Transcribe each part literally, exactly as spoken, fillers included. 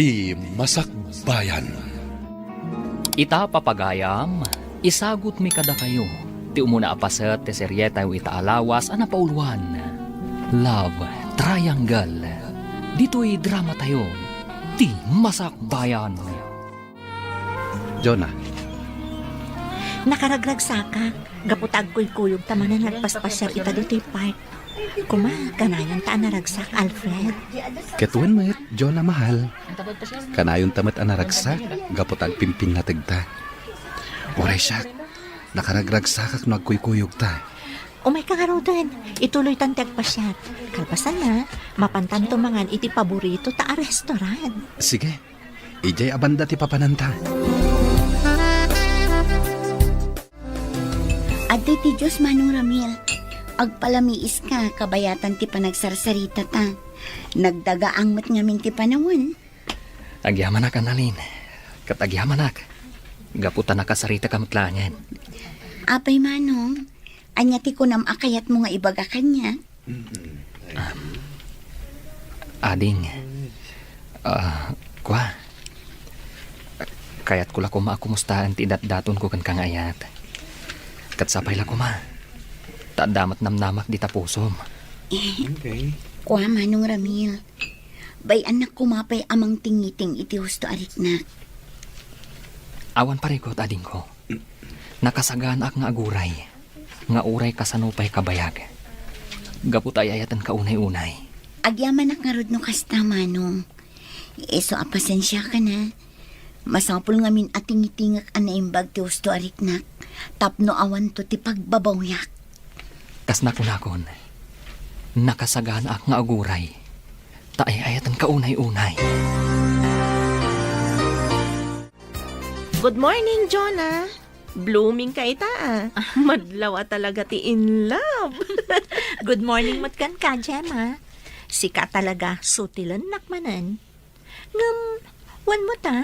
Ti Masakbayan. Ita, papagayam, isagutmi kadakayo ti umuna a paset ti serietayo ita a lawas a napauluan, Love Triangle. Ditoy dramatayo, Ti Masakbayan. Jonah. Nakaragragsakak, gapu ta agkuykuyogta manen nga agpaspasiar ita ditoy park. Koma, kanayon ta a naragsak, Alfred. Ket wen met, Jonah mahal. Kanayonta met a naragsak, gapu ta agpimpinnategta. Uray siak, nakaragragsakak no agkuykuyogta. Umayka ngaruden, ituloytan ti agpasiar. Kalpasanna, mapantanto mangan iti paboritota a restaurant. Sige, idiay a banda ti papananta. Adtoy ti Dios, Manong Ramil. Agpalamiiska, kabayatan ti panagsarsaritata. Nagdagaang met ngamin ti panawen. Agyamanak, Annalyn. Ket agyamanak. Gapu ta nakasaritak met laengen. Apay, Manong? Ania ti kunam a kayatmo nga ibaga kaniak? Ading, ah, kua, kayatko la koma a kumustaen ti idatdatonko kenka nga ayat. Ket sapay la koma, ta adda met namnamak dita pusom. Eh, okay. Kua, Manong Ramil, bay-annak koma pay a mangtingiting iti husto a riknak. Awan parikut, adingko. Nakasaganaak nga aguray, nga uray kasano pay kabayag. Gapu ta ay-ayatenka unay-unay. Agyamanak ngarud no kasta, Manong. Isu a pasensiakan a. Masapul ngamin a tingitingek a naimbag ti husto a riknak, tapno awanto ti pagbabawyak. Kas nakunakon, nakasaganaak nga aguray, ta ay-ayatenka unay-unay. Good morning, Jonah. Blooming ka ita, ah. Madlaw a talaga ti in love. Good morning met kenka, Gemma. Sika talaga, sutilennak manen. Ngem, wen met a,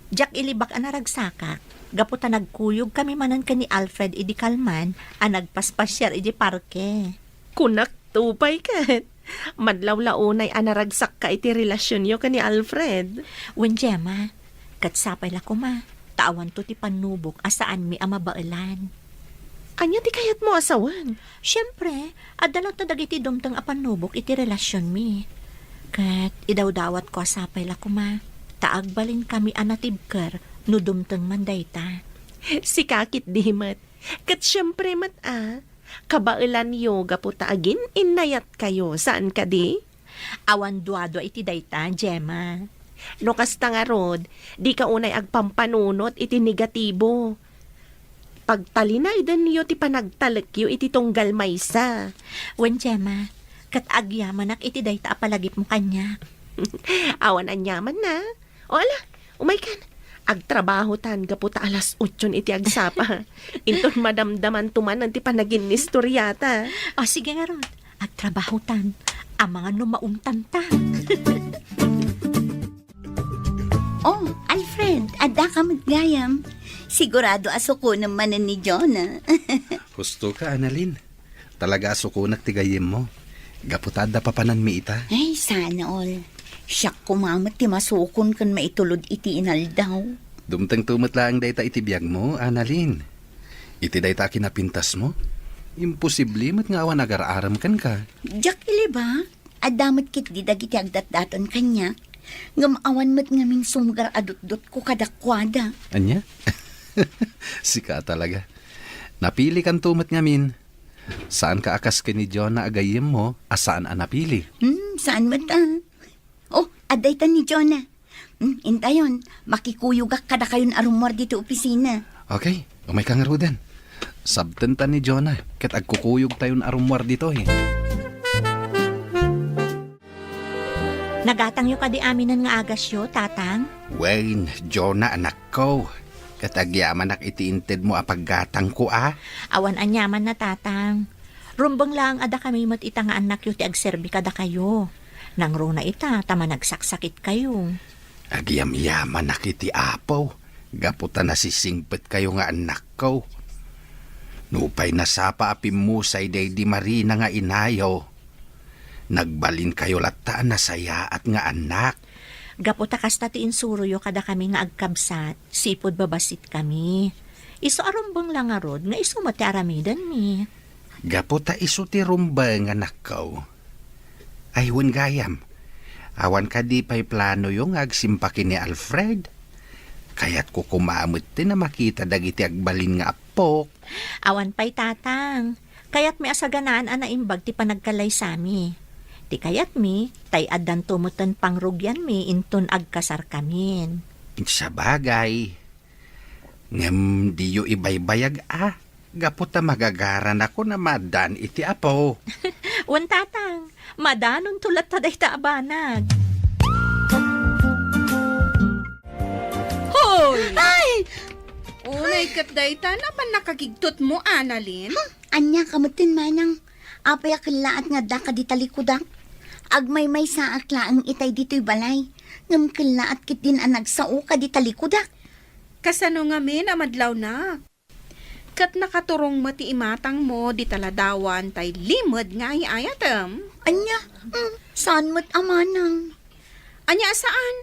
diak ilibak a naragsakak. Gapu ta nagkuyog kami manen ken ni Alfred idi kalman a nagpaspasiar idi parke. Kunak to pay ket. Madlaw la unay a naragsakka iti relasionyo ken ni Alfred. Wen, Gemma, ket sapay la koma, ta awanto ti pannubok a saanmi a mabaelan. Ania ti kayatmo a sawen? Siempre, adda latta dagiti dumteng a pannubok iti relasionmi. Ket idawdawatko a sapay la koma, ta agbalinkami a natibker no dumteng man dayta. Sika ketdi met. Ket siempre met a, kabaelanyo gapu ta agin-innayatkayo, saan kadi? Awan duadua iti dayta, Gemma. No kasta ngarud, dika unay agpampanunot iti negatibo. Pagtalinaedenyo ti panagtalekyo iti tunggal maysa. Wen, Gemma, ket agyamanak iti dayta a palagipmo kaniak. Awan aniamanna. O ala, umaykan. Agtrabahotan gapu ta alas otson iti agsapa. Inton madamdamanto manen ti panaginnistoriata. O, sige ngarud. Agtrabahotan. Amangan no maumtanta. Oh, Alfred, addaka met gayam. Sigurado a sukonem manen ni Jonah. Husto ka, Annalyn. Talaga a sukonak ti gayyemmo. Gapu ta adda papananmi ita. Ay, sana all. Siak koma met ti masukon ken maitulod iti inaldaw. Dumtengto met laeng dayta iti biagmo, Annalyn. Iti dayta a kinapintasmo, imposible met nga awan agar-arem kenka. Diak ilibak. Adda met ketdi dagiti agdatdaton kaniak, ngem awan met ngamin sumgar a dutdotko kadakuada. Ania? Sika talaga. Napilikanto met ngamin. Saanka a kas ken ni Jonah a gayyemmo a saan a napili. Hmm, saan met a? Oh, adda itan ni Jonah. Hmm, intayon, makikuyogak kadakayon a rummuar ditoy opisina. Okay, umayka ngaruden. Sabtenta ni Jonah, ket agkukuyogtayon a rummuar ditoy. Nagatangyo kadi aminen nga agasyo, Tatang? Wen, Jonah, anakko. Ket agyamanak iti intedmo a paggatangko, a? Awan aniamanna, Tatang. Rumbeng laeng a dakami met ita nga annakyo ti agserbi kadakayo. Nangruna ita ta managsaksakitkayo. Agyamyamanak iti Apo, gapu ta nasisingpetkayo nga annakko. Nupay nasapa a pimmusay daydi Marina nga inayo, nagbalinkayo latta a nasayaat nga annak. Gapu ta kasta ti insuroyo kadakami nga agkabsat, sipud babasitkami. Isu a rumbeng la ngarud nga isu met ti aramidenmi. Gapu ta isu ti rumbeng, anakko. Ay, wen gayam. Awan kadi pay planoyo nga agsimpa ken ni Alfred? Kayatko koma met ti a makita dagiti agbalin nga appok. Awan pay, Tatang. Kayatmi a saganaan a naimbag ti panagkalaysami. Ti kayatmi, tay addanto metten pangrugianmi inton agkasarkamin. Sabagay. Ngem diyo ibaybayag a, gapu ta magagaranakon a maaddaan iti apo. Wen, Tatang, maadanonto latta dayta a banag. Hoy! Ay! Unay ket dayta, napan nakagigtotmo, Annalyn? Ania ka metten, manang? Apay a kellaat nga adda ka dita likudak? Agmaymaysaak laeng itay ditoy balay, ngem kellaat ketdin a nagsao ka dita likudak. Kasano ngamin a madlawnak? Ket nakaturong met ti imatangmo dita ladawan tay limed nga ay-ayatem. Ania? Mm, saan met a manang? Ania a saan?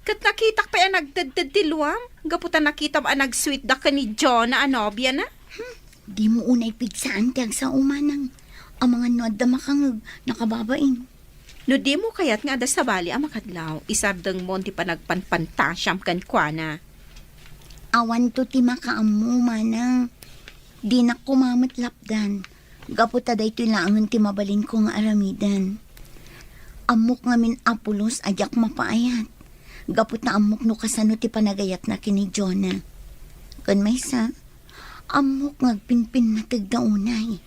Ket nakitak pay a nagtedted ti luam, gapu ta nakitam a nagsuitda ken ni Jonah a nobiana. Hmm, dimo unay pigsaan ti agsao, manang. Amangan no adda makangeg, nakababain. No dimo kayat nga adda sabali a makadlaw, isardengmon ti panagpanpantasiam kenkuana. Awanto ti makaammo, manang. Dinak koma met lapdan. Gapu ta daytoy laengen ti mabalinko nga aramiden. Ammok ngamin a pulos a diak mapaayat. Gapu ta ammok no kasano ti panagayatna ken ni Jonah. Ken maysa, ammok nga agpinpinnategda unay.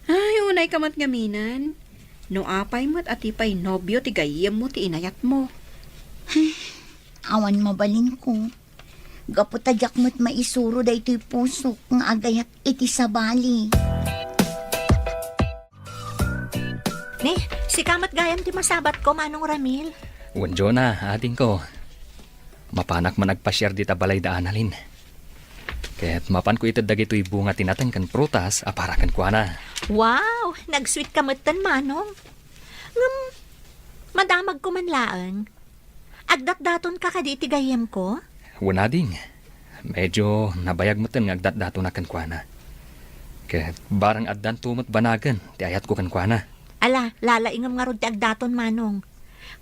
Ay, unay ka met ngaminen. No apay met a ti pay nobio ti gayyemmo ti inayatmo. Awan mabalinko. Gapu ta diak met maisuro daytoy pusok nga agayat iti sabali. Ni, sika met gayam ti masabatko, Manong Ramil. Wen Jonah, adingko. Mapanak man agpasiar dita balay da Annalyn. Ket mapanko ited dagitoy bunga ti nateng ken prutas a para kenkuana. Wow! Nagsuit ka metten, Manong. Ngem, madamagko man laeng. Agdatdaton ka kadi iti gayyemko? Wen, ading. Medyo nabayag metten nga agdatdatonak kenkuana. Ket bareng addanto met banagen ti ayatko kenkuana. Ala, lalaingem ngarud ti agdaton, Manong.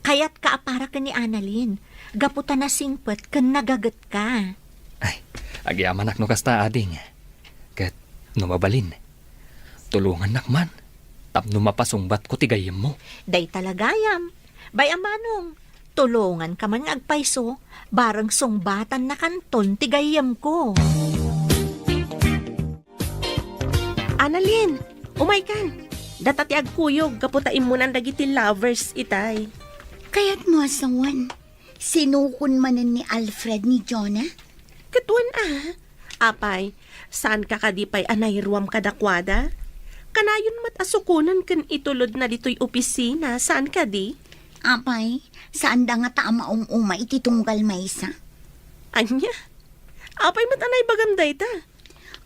Kayatka a para ken ni Annalyn, gapu ta nasingpet ken nagagetka. Ay, agyamanak no kasta, ading. Ket no mabalin, tulongannak man tapno mapasungbatko ti gayyemmo. Dayta la gayam. Bay-am, Manong, tulonganka man nga agpayso, bareng sungbatannakanton ti gayyemko. Annalyn, umaykan. Data ti agkuyog gapu ta immunan dagiti lovers itay. Kayatmo a sawen, sinukon manen ni Alfred ni Jonah? Ket wen a. Apay, saanka kadi pay a nairuam kadakuada? Kanayon met a sukonen ken itulodna ditoy opisina, saan kadi? Apay, saanda ngata a maum-uma iti tunggal maysa? Ania? Apay met a naibagam dayta?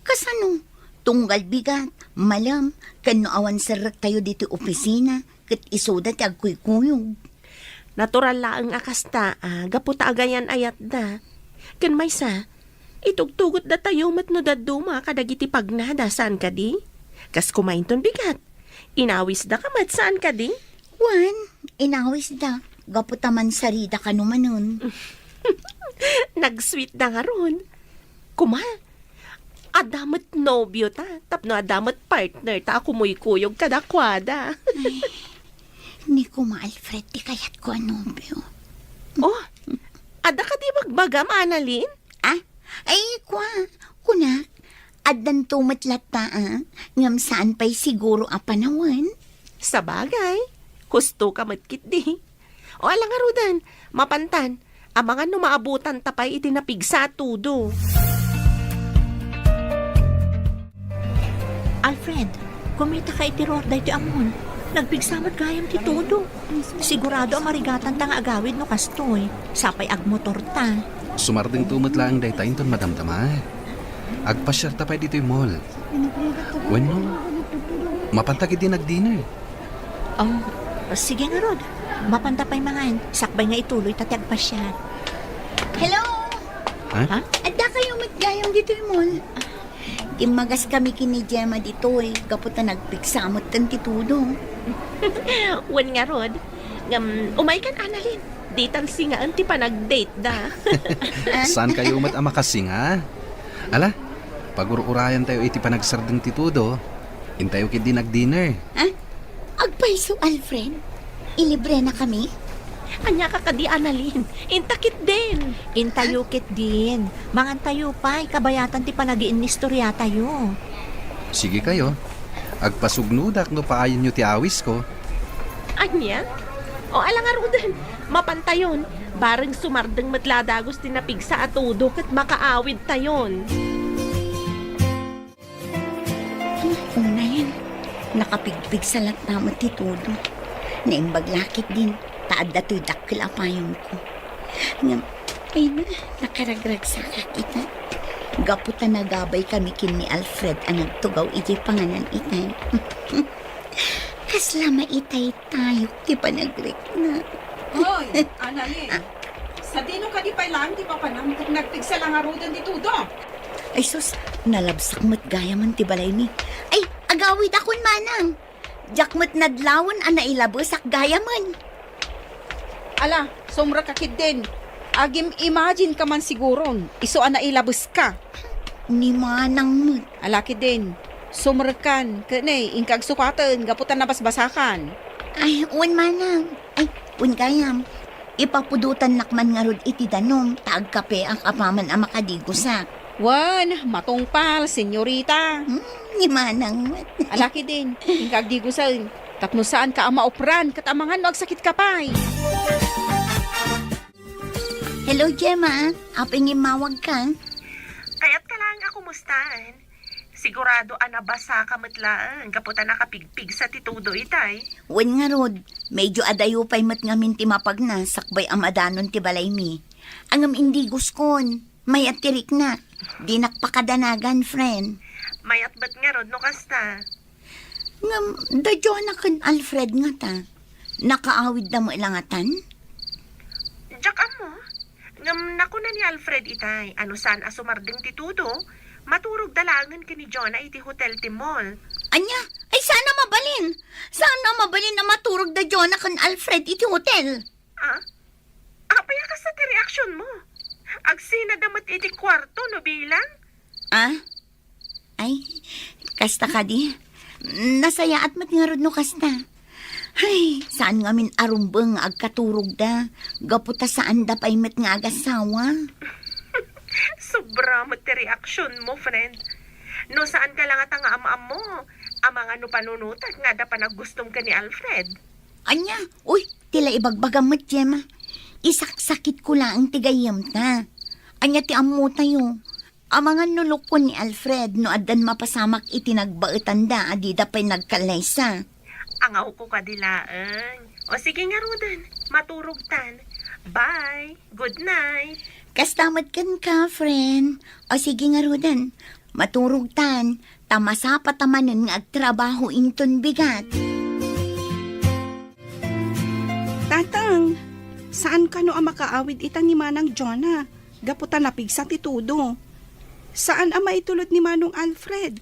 Kasano? Tunggal bigat, malem, ken no awan serrektayo ditoy opisina, ket isuda ti agkuykuyog. Natural laeng a kasta, a, gapu ta agayan-ayatda. Ken maysa, itugtugotdatayo met no dadduma kadagiti pagnada, saan kadi? Kas kumainton bigat. Inawisda ka met, saan kadi? Wen, inawisda. Gapu ta mansarida kano manen. Nagsuitda ngarud. Kuma, adda met nobio ta, tapno adda met partner ta a kumuykuyog kadakuada. Ay, ni Kuma Alfred ti kayatko a nobio. Oh, adda kadi bagbagam, Annalyn? Ah? Ay, kua, kunak, addanto met latta, a, ngem saan pay siguro a panawen. Sabagay, husto ka met ketdi. O, ala ngaruden, mapantan, amangan no maabutanta pay iti napigsa a Todo. Alfred, kumita ka iti ruar daytoy a mall. Nagpigsa met gayam ti Todo. Sigurado a marigatanta nga agawid no kastoy. Sapay agmotorta. Sumardengto met laeng dayta inton madamdama. Agpasiarta pay ditoy mall. Wenno, mapanta ketdi nagdinner. Oh, sige ngarud. Mapanta pay mangan, sakbay nga ituloy ta ti agpasiar. Hello! Ha? Ha? Adda kayo met gayam ditoy mall? Timmagas kami ken ni Gemma ditoy, gapu ta nagpigsa metten ti tudo. Wen ngarud, ngem umaykan, Annalyn. Ditan singaen ti panagdate da. Saan kayo met a makasinga? Ala, pagur-urayan tayo iti panagsardeng ti tudo. Intayo ketdin agdinner. Ha? Agpayso, Alfred? Ilibre na kami? Ania ka kadi, Annalyn? Inta ketdin. Intayo ketdin. Mangan tayo pay, kabayatan ti panagiinnistoriatayo. Sige kayo. Agpasugnodak no paayenyo ti awisko. Ania? O, ala ngaruden, mapantayon. Bareng sumardeng met la dagus ti napigsa a tudo ket makaawidtayon. Unayen, nakapigpigsa latta met ti tudo. Naimbag la ketdin, ta adda toy dakkel a payongko. Ngem, ay na, nakaragragsakak ita. Gapu ta nagabay kami ken ni Alfred a nagtugaw idiay panganan itay. Kasla maitaytayok ti panagrikna. Hoy, Annalyn. Ah. Sadino kadi pay laeng ti papanam ket nagpigsa la ngaruden ti tudo? Ay sus, nalabsak met gayamen ti balaymi. Ay, agawidakon manang. Diak met nadlawen a nailabesak gayamen. Ala, sumrekka ketdin. Agim-imagine ka man siguron, isu a nailabeska. Ni manang met. Ala ketdin, sumrekkan, ket ne, inka agsukaten gapu ta nabasbasakan. Ay, wen manang. Ay, wen gayam. Ipapudotannak man ngarud iti danum, ta agkapeak apaman a makadigusak. Wen, matungpal, senyorita. Hmm, ni manang met. Ala ketdin, inka agdigusen. Tapno saanka a maupran, ket amangan no agsakitka pay. Hello, Gemma. Apay nga immawagka? Kayatka laeng a kumustaen. Sigurado a nabasaka met laeng gapu ta nakapigpigsa ti tudo itay. Wen ngarud, medyo adayo pay met ngamin ti mapagna sakbay a madanon ti balaymi. Ngem indiguskon, mayat ti riknak. Dinak pakadanagan, friend. Mayat met ngarud no kasta. Ngem, da Jonah ken Alfred ngata, nakaawidda met la ngatan? Diak ammo. Ngem nakuna ni Alfred itay a no saan a sumardeng ti tudo, maturogda laengen ken ni Jonah iti hotel ti mall. Ania? Ay, saan a mabalin? Saan a mabalin a maturogda Jonah ken Alfred iti hotel? Ah? Apay a kasta ti reaksionmo? Agsinada met iti kuarto no bilang? Ah? Ay, kasta kadi. Nasayaat met ngarud no kasta. Ay, saan ngamin a rumbeng nga agkaturogda, gapu ta saanda pay met nga agasawa. Sobra met ti reaksionmo, friend. No saanka la ngata nga am-ammo, amangan no panunotek nga adda panaggustom ken ni Alfred. Ania? Uy, ti la ibagbagam met, Gemma. Isaksakitko laeng ti gayyemta. Ania ti ammotayo? Amangan no lukon ni Alfred no addan mapasamak iti nagbaetanda a dida pay nagkallaysa. Angawko kadi laeng. O sige ngaruden, maturogtan. Bye. Good night. Kasta met kenka, friend. O sige ngaruden, maturogtan. Ta masapa ta manen nga agtrabaho inton bigat. Tatang, saan kano a makaawid ita ni Manang Jonah gapu ta napigsa ti tudo? Saan a maitulod ni Manong Alfred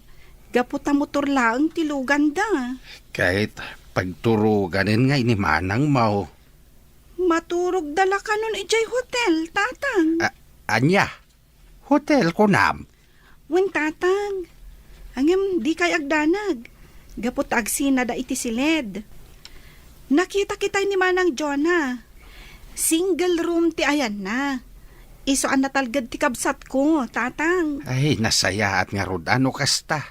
gapu ta motor laeng ti luganda? Ket pagturoganen ngay ni Manang Mau. Maturogda la kanon idiay hotel, Tatang. A-, ania? Hotel, kunam? Wen, Tatang. Ngem dikay agdanag. Gapu ta agsinada iti siled. Nakita kitay ni Manang Jonah. Single room ti ayanna. Isu a natalged ti kabsatko, Tatang. Ay, nasayaat ngarud a no kasta.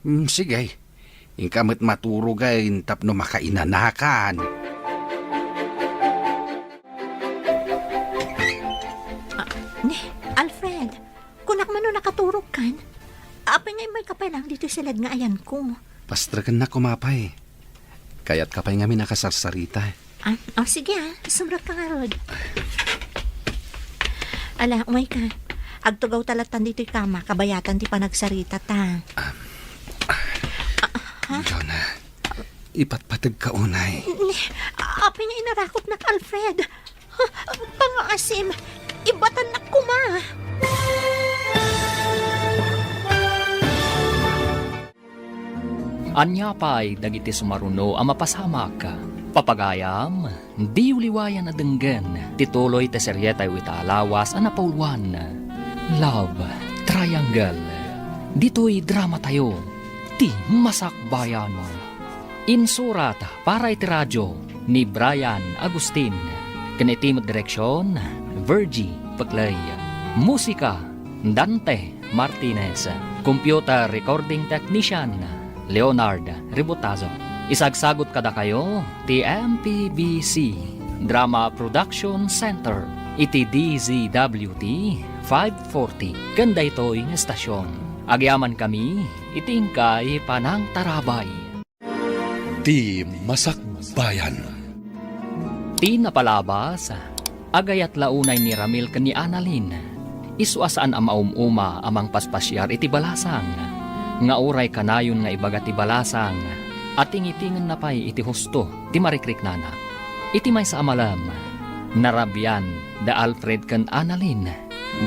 Mm, sige. Inka met maturogen tapno makainanakan. Ah, ne, Alfred, kunak man no nakaturogkan? Apay nga immayka pay laeng ditoy siled nga ayanko? Pastrekennak koma pay. Kayatka pay ngamin a kasarsarita. Ah, oh, sige ah. Sumrekka ngarud. Ala, umayka. Agtugawta lattan ditoy kama, kabayatan ti panagsaritata. Ah, ha? Jonah, ipatpategka unay. Ne, apay nga Rakotnak, Alfred. Pangaasim, ibatannak koma. Ania pay dagiti sumaruno a mapasamak? Papagayam, diyo liwayan a denggen ti tuloy ti serietayo ita a lawas a napauluan, Love Triangle. Ditoy dramatayo, ti Masakbayan. Insurat para iti radio ni Brian Agustin, ken iti met direksion, Virgie Peclay. Musika, Dante Martinez. Computer recording technician, Leonard Ributazo. Isagsagut kadakayo ti M P B C Drama Production Center iti D Z W T five forty ken daytoy nga estasyon. Agyamankami iti inkay panangtarabay. Ti Masakbayan. Ti napalabas, agayat la unay ni Ramil ken ni Annalyn. Isu a saan a maum-uma a mangpaspasiar iti balasang, nga uray kanayon nga ibaga ti balasang, a tingitingenna pay iti husto ti marikriknana. Iti maysa a malem, narabian da Alfred ken Annalyn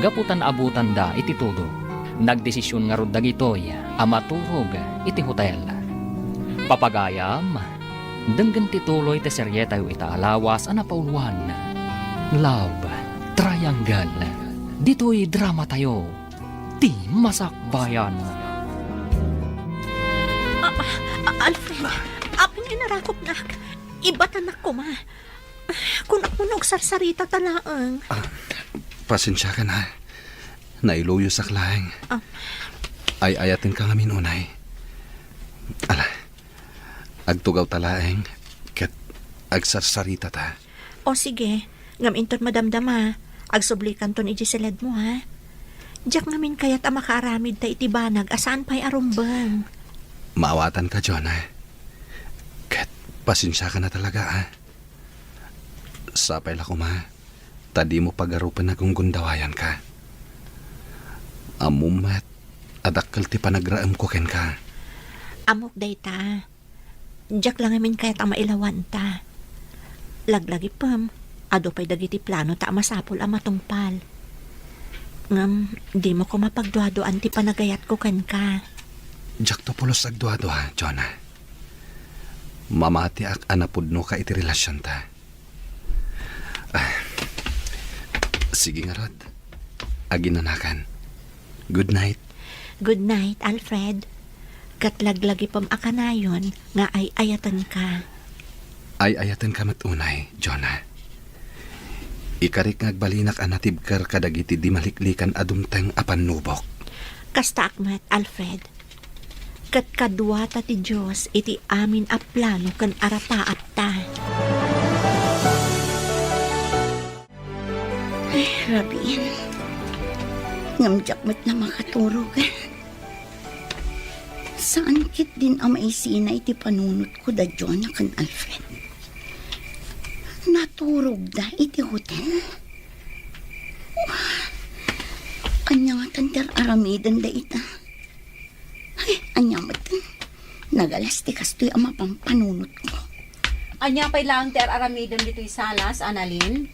gapu ta naabutanda iti tudo. Nagdesision ngarud dagitoy a maturog iti hotel. Papagayam, denggen ti tuloy ti serietayo ita a lawas a napauluan, Love Triangle. Ditoy dramatayo, ti Masakbayan. Ah, ah, Alfred, apay nga inarakopnak? Ibatannak koma. Kunak mo no agsarsarita ta laeng. Ah, pasensiakan, ha. Nailuyosak laeng. Ah. Ay-ayatenka ngamin unay. Ala, agtugaw ta laeng, ket agsarsarita ta. O sige, ngem inton madamdama, agsublikanton idiay siledmo, ha? Diak ngamin kayat a makaaramid ta iti banag a saan pay a rumbeng. Maawatanka, Jonah. Ket pasensiakan a talaga, ha? Sapay la koma, ta dimo pagarupen a gunggundawayanka. Ammom met a dakkel ti panagraemko kenka. Ammok dayta. Diak la ngamin kayat a mailawanta. Laglagipem, adu pay dagiti planota a masapul a matungpal. Ngem, dimo koma pagduaduaan ti panagayatko kenka. Diakto pulos agduadua, Jonah. Mamatiak a napudnoka iti relasionta. Ah, sige ngarud. Aginanakan. Good night. Good night, Alfred. Ket laglagipem a kanayon nga ay-ayatenka. Ay-ayatenka met unay, Jonah. Ikarik nga agbalinak a natibker kadagiti di maliklikan a dumteng a pannubok. Kastaak met, Alfred. Ket kaduata ti Dios iti amin a plano ken arapaatta. Ay, rabiin. Ngem diak met la makaturog. Saan ketdin a maisina iti panunotko da Jonah ken Alfred. Naturogda iti hotel. Ania ngatan ti ar-aramidenda ita? Ay, ania met? Nagalas ti kastoy a mapan panunotko. Ania pay laeng ti ar-aramidem ditoy salas, Annalyn?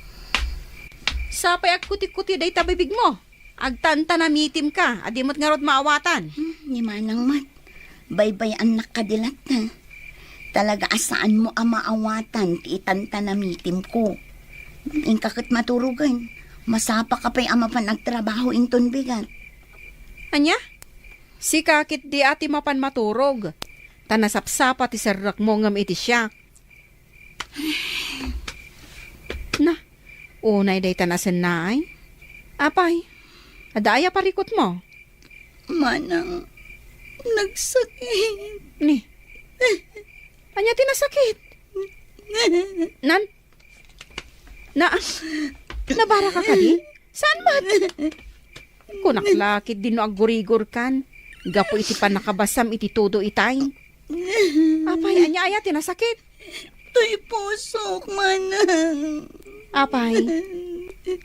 Sapay agkutikuti dayta bibigmo. Agtantanamitimka, a di met ngarud maawatan. Hmm, ni Manang met. Baybay-annak kadi latta. Talaga a saanmo a maawatan ti itantanamitimko. Inka ket maturogen. Masapaka pay a mapan agtrabaho inton bigat. Ania? Sika ketdi a ti mapan maturog, ta nasapsapa ti serrekmo ngem iti siak. Na, unay dayta nasennaay. Apay, adda aya parikutmo? Manang, nagsakit. Ni, ania ti nasakit? Nan, na, nabaraka kadi? Saan met? Kunak la ketdin no aggurigorkan gapu iti pannakabasam iti tudo itay. Apay, ania aya ti nasakit? Toy pusok, Manang. Apay,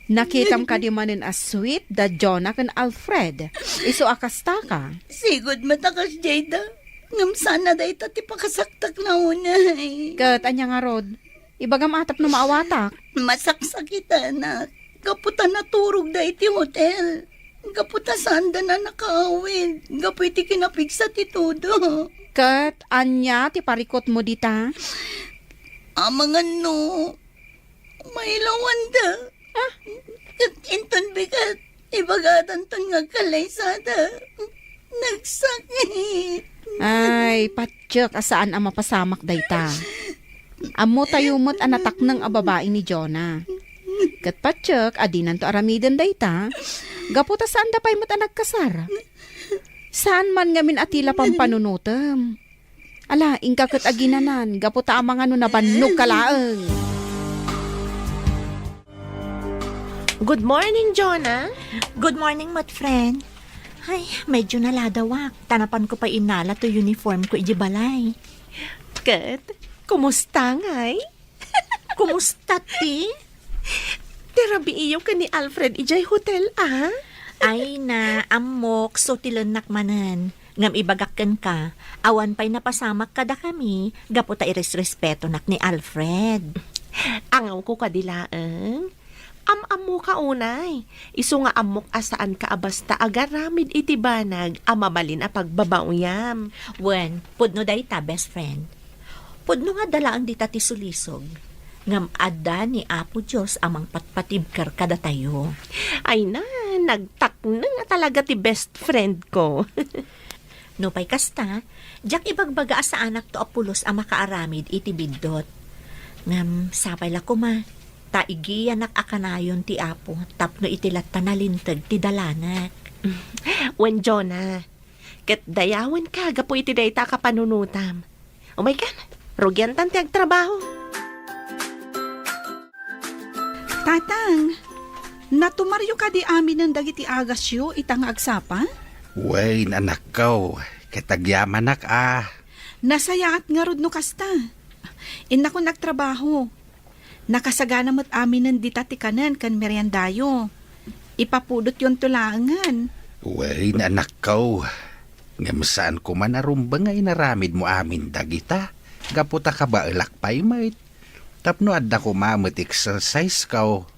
nakitam kadi manen a sweet da Jonah ken Alfred? Isu a kastaka. Sigud met a kasdiayda. Ngem saan a dayta ti pakasaktak na unay. Ket ania ngarud? Ibagam a tapno maawatak. Masaksakitanak. Gapu ta naturogda iti hotel. Gapu ta saanda a nakaawid. Gapu iti kinapigsa ti tudo. Ket ania ti parikutmo dita? Amangan no mailawanda. Ah? Ket inton bigat, ibagadanton nga agkallaysada. Nagsakit. Ay, patiek a saan a mapasamak dayta. Ammotayo met a natakneng a babai ni Jonah. Ket patiek a dinanto aramiden dayta, gapu ta saanda pay met a nagkasar. Saan man ngamin a tila pampanunotem. Ala, inka ket aginanan, gapu ta amangan no nabannogka laeng. Good morning, Jonah. Good morning, met friend. Ay, medyo naladawak. Ta napanko pay innala toy uniform ko iti balay. Ket, kumusta ngay? Kumusta ti? Ti rabiiyo ken ni Alfred idiay hotel, a? Ay na, ammok, so ti lennak manen. Ngem ibagak kenka, awan pay napasamak kadakami gapu ta iresrespetonak ni Alfred. Angawko kadi laeng. Am-ammoka unay, isu nga ammok a saanka a basta agaramid iti banag a mabalin a pagbabaoyam. Wen, pudno dayta, best friend. Pudno nga adda laeng dita ti sulisog, ngem adda ni Apo Dios a mangpatpatibker kadatayo. Ay na, nagtakneng a talaga ti best friend ko. Nupay kasta, diak ibagbaga a saanakto a pulos a makaaramid iti biddut. Ngem sapay la koma, ta igiyanak a kanayon ti Apo tapno iti latta nalinteg ti dalanak. Wen, Jonah, ket dayawenka gapu iti dayta a kapanunotam. Umaykan, rugiantan ti agtrabaho. Tatang, natumaryo kadi aminen dagiti agasyo ita nga agsapa? Wen, anakko, ket agyamanak a. Nasayaat ngarud no kasta. Innakon agtrabaho. Nakasagana met aminen dita ti kanen ken meriendayo. Ipapudotyonto laengen. Wen, anakko. Ngem saanko man a rumbeng nga inaramidmo amin dagita, gapu ta kabaelak pay met. Tapno adda koma met exercise ko.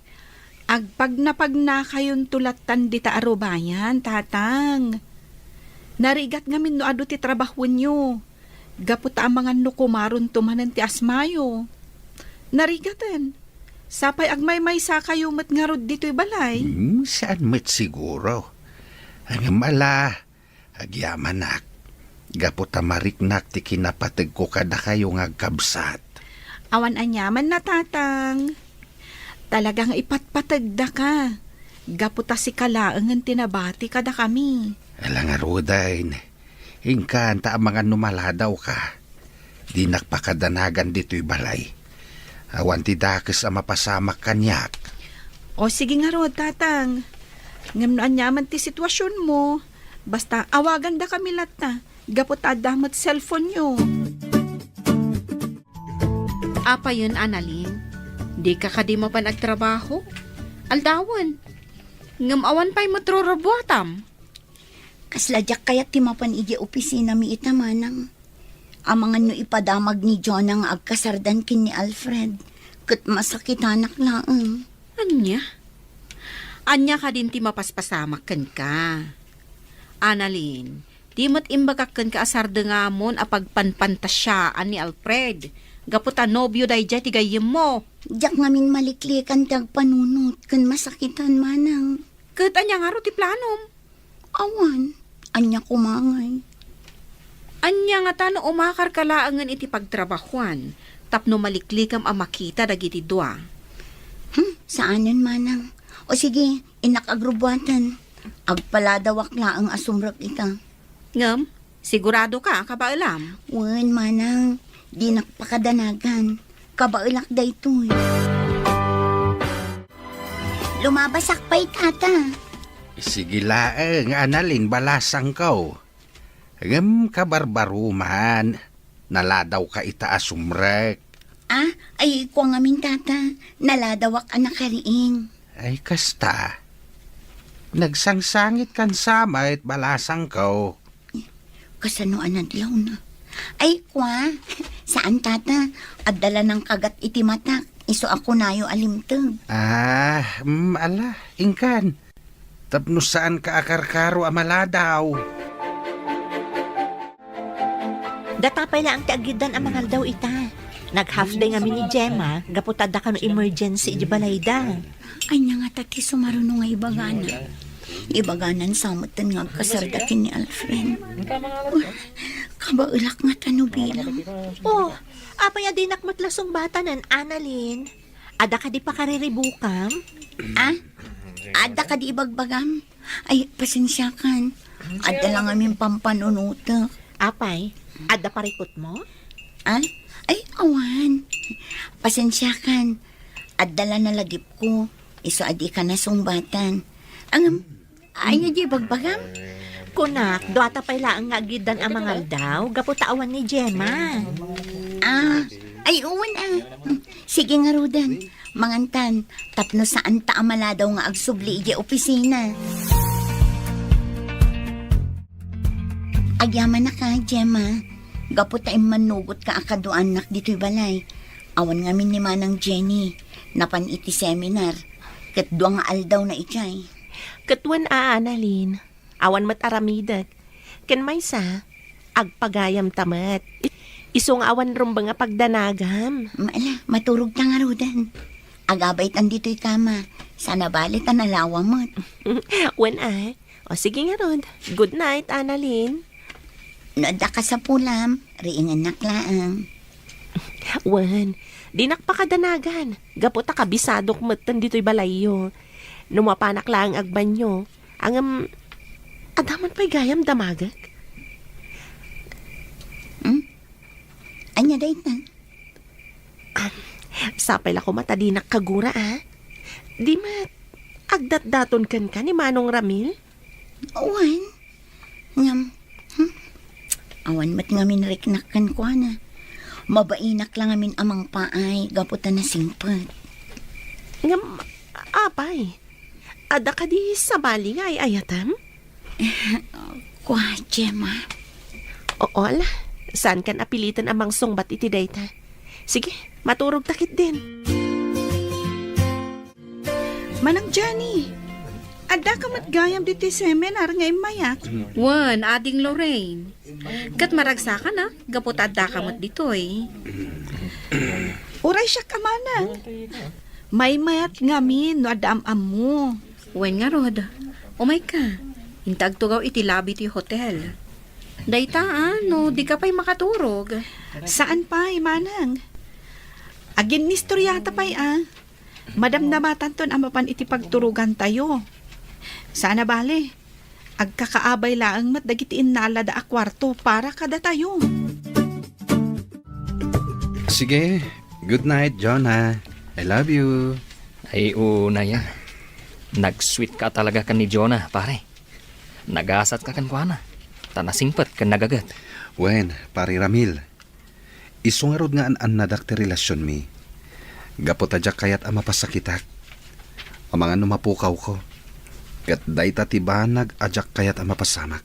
Agpagnapagnakayonto lattan dita a rubayan, Tatang. Narigat ngamin no adu ti trabahoenyo. Gapu ta amangan no kumaronto manen ti asmayo. Narigaten. Sapay agmaymaysakayo met ngarud ditoy balay. Hmm, saan met siguro. Ngem ala, agyamanak. Gapu ta mariknak ti kinapategko kadakayo nga agkabsat. Awan aniaman na, Tatang. Talaga nga ipatpategdaka. Gapu ta sika laengen ti nabati kadakami. Ala ngaruden. Inkan ta amangan no maladawka. Dinak pakadanagan ditoy balay. Awan ti dakes a mapasamak kaniak. O, sige ngarud, Tatang. Ngem no aniaman ti situasionmo, basta awagandakami latta, gapu ta adda met cellphone-yo. Apayen, Annalyn? Dika kadi mapan agtrabaho? Aldawen. Ngem awan pay met rurubbuatam. Kasla diak kayat ti mapan idiay opisinami ita, manang. Amangan no ipadamag ni Jonah nga agkasardan ken ni Alfred, ket masakitanak laeng. Ania? Ania kadin ti mapaspasamak kenka? Annalyn, di met imbagak kenka a sardengamon a pagpanpantasiaan ni Alfred, gapu ta nobio daydiay ti gayyemmo. Diak ngamin maliklikan ti agpanunot ken masakitan, manang. Ket ania ngarud ti planom? Awan, ania koma ngay? Ania ngata no umakarka laengen iti pagtrabahoan tapno maliklikam a makita dagiti dua? Hmm, saanen, manang. O sige, innak agrubbuaten. Agpaladawak laeng a sumrek ita. Ngem, siguradoka a kabaelam? Wen, manang, dinak pakadanagan. Kabaelak daytoy. Lumabasak pay, Tata. Sige laeng, Annalyn, balasangko. Ngem kabarbaruman, naladawka ita a sumrek. Ah, ay, kua ngamin, Tata. Naladawak a nakariing. Ay, kasta. Nagsangsangitkan sa met, balasangko. Kasano a nadlawna? Ay, kwa. Saan, tata? Adda la nangkagat iti matak. Isu a kunayo a limteg. Ah, mm, ala, inkan. Tapno saanka a karkaro a maladaw. Data pay laeng ti aggiddan a mangaldaw ita. Nag-half day ngamin ni Gemma, gapu ta adda kano emergency iti balayda. Ania ngata ti sumaruno nga ibagana? Ibaganan sa metten nga agkasarda ken ni Alfred. Kabaelak ngata no bilang. Oh, apay a dinak met la sungbatanen, Annalyn? Adda kadi pakariribukam? Ah? Adda kadi ibagbagam? Ay, pasensiakan. Adda la ngamin pampanunotek. Apay, adda parikutmo? Ah? Ay, awan. Pasensiakan. Adda la naladipko. Isu a dika nasungbatan. Ngem, ania ti ibagbagam? Kunak, duata pay laeng nga aggiddan a mangaldaw, gapu ta awan ni Gemma. Ah, ay, wen, ah. Sige ngaruden. Mangantan, tapno saanta a maladaw nga agsubli idiay opisina. Agyamanak, Gemma. Gapu ta immannugotka a kaduaannak ditoy balay. Awan ngamin ni Manang Jenny, napan iti seminar. Ket dua nga aldaw na idiay. Ket wen, Annalyn, awan met aramidek. Ken maysa, agpagayamta met. Isu nga awan rumbeng a pagdanagam. Ala, maturogta ngaruden. Agabaytan ditoy kama. Saan a bale ta nalawa met. Wen, ay. O sige ngarud. Good night, Annalyn. No adda kasapulam, riingennak laeng. Wen, dinak pakadanagan. Gapu ta kabisadok metten ditoy balayyo. No mapanak laeng agbanyo, ngem, adda man pay gayam damagek? Hmm? Ania dayta? Am, sapay la koma ta dinak kagura, a? Di met, agdatdaton kenka ni Manong Ramil? Wen. Ngem, hmm? Awan met ngamin riknak kenkuana. Mabainak la ngamin a mangpaay gapu ta nasingpet. Ngem, apay, adda kadi sabali nga ay-ayatem? Kua, Gemma. Oo, ala. Saankan a piliten a mangsungbat iti dayta. Sige, maturogta ketdin. Manang Jenny, addaka met gayam ditoy seminar nga immayak? Wen, Ading Lorraine. Ket maragsakan a, gapu ta addaka met ditoy. Uray siak a manang. Maymayat ngamin no adda am-ammo. Wen ngarud, umayka. Inta agtugaw iti lobby ti hotel. Dayta a, no dika pay makaturog. Saan pay, manang. Aginnistoriata pay a. Madamdamatanton a mapan iti pagturogantayo. Saan a bale, agkakaabay laeng met dagiti innalada a kuarto para kadatayo. Sige, good night, Jonah. I love you. Ay, unay a. Nag-sweet ka talaga ken ni Jonah, pare. Nagasatka kenkuana. Ta nasingpet ken nagaget. Wen, pare Ramil. Isu ngarud nga an-annadak ti relasionmi. Gapu ta diak kayat a mapasakitak. Amangan no mapukawko. Ket dayta ti banag a diak kayat a mapasamak.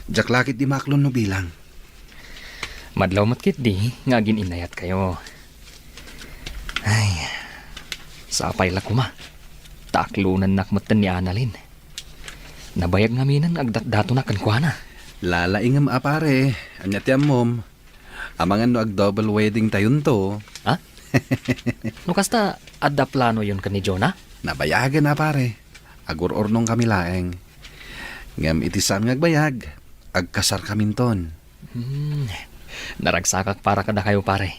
Diak la ketdi maaklon no bilang. Madlaw met ketdi nga agin-innayatkayo. Ay, sapay la koma. Ta aklonennak metten ni Annalyn. Nabayag ngaminen nga agdatdatonak kenkuana. Lalaingem a pare, ania ti ammom? Amangan no ag-double wedding tayonto. Ha? No kasta, adda planoyon ken ni Jonah? Nabayagen a pare. Agururnongkami laeng. Ngem iti saan nga agbayag, agkasarkaminton. Hmm. Naragsakak para kadakayo, pare.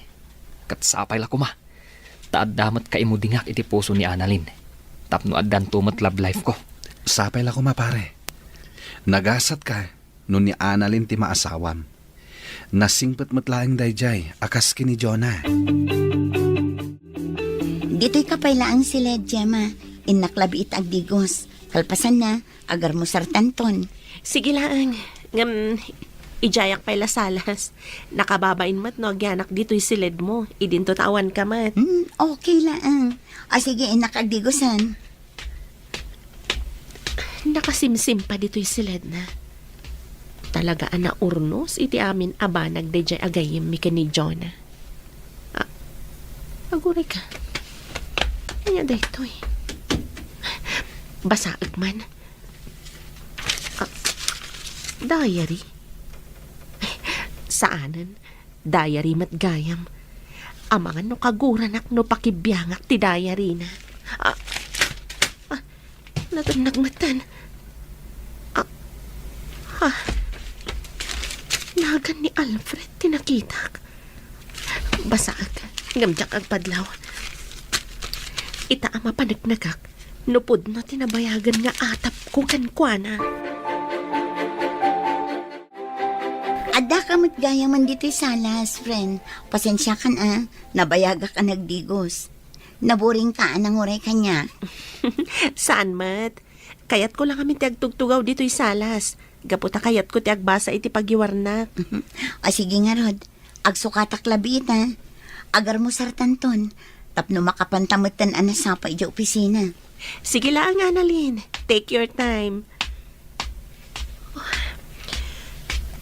Ket sapay la koma. Ta adda met kaimudingak iti puso ni Annalyn. Tapno addanto met love life ko. Sapay la koma, pare. Nagasatka no ni Annalyn ti maasawam. Nasingpet met laeng daydiay a kas ken ni Jonah. Ditoyka pay laeng siled, Gemma. Innak labi ita agdigos. Kalpasanna, agarmusartanton. Sige laeng. Ngem, idiayak pay la salas. Nakababain met no agyanak ditoy siledmo. Idinto ta awanka met. Hmm, okay laeng. O sige, innak agdigosen. Nakasimsim pa ditoy siledna. Talaga a naurnos iti amin a banag daydiay a gayyemmi ken ni Jonah. Ah, aguray ka. Ania daytoy? Basaek man. Ah, diary? Saanen. Diary met gayam. Amangan no kaguranak no pakibiangak ti diary na. Ah, ah, natennag metten. Ah, ah, nagan ni Alfred ti nakitak. Basaek, ngem diak agpadlaw. Ita a mapaneknekak, no pudno ti nabayagen nga atapko kenkuana. Addaka met gayamen ditoy salas, friend. Pasensiakan a, nabayagak a nagdigos. Naburingka a nanguray kaniak. Saan met? Kayatko la ngamin ti agtugtugaw ditoy salas. Gapu ta kayatko ti agbasa iti pagiwarnak. O sige ngarud, agsukatak labi ita. Agarmusartanton, tapno makapanta metten a nasapa idiay opisina. Sige laeng, Annalyn. Take your time.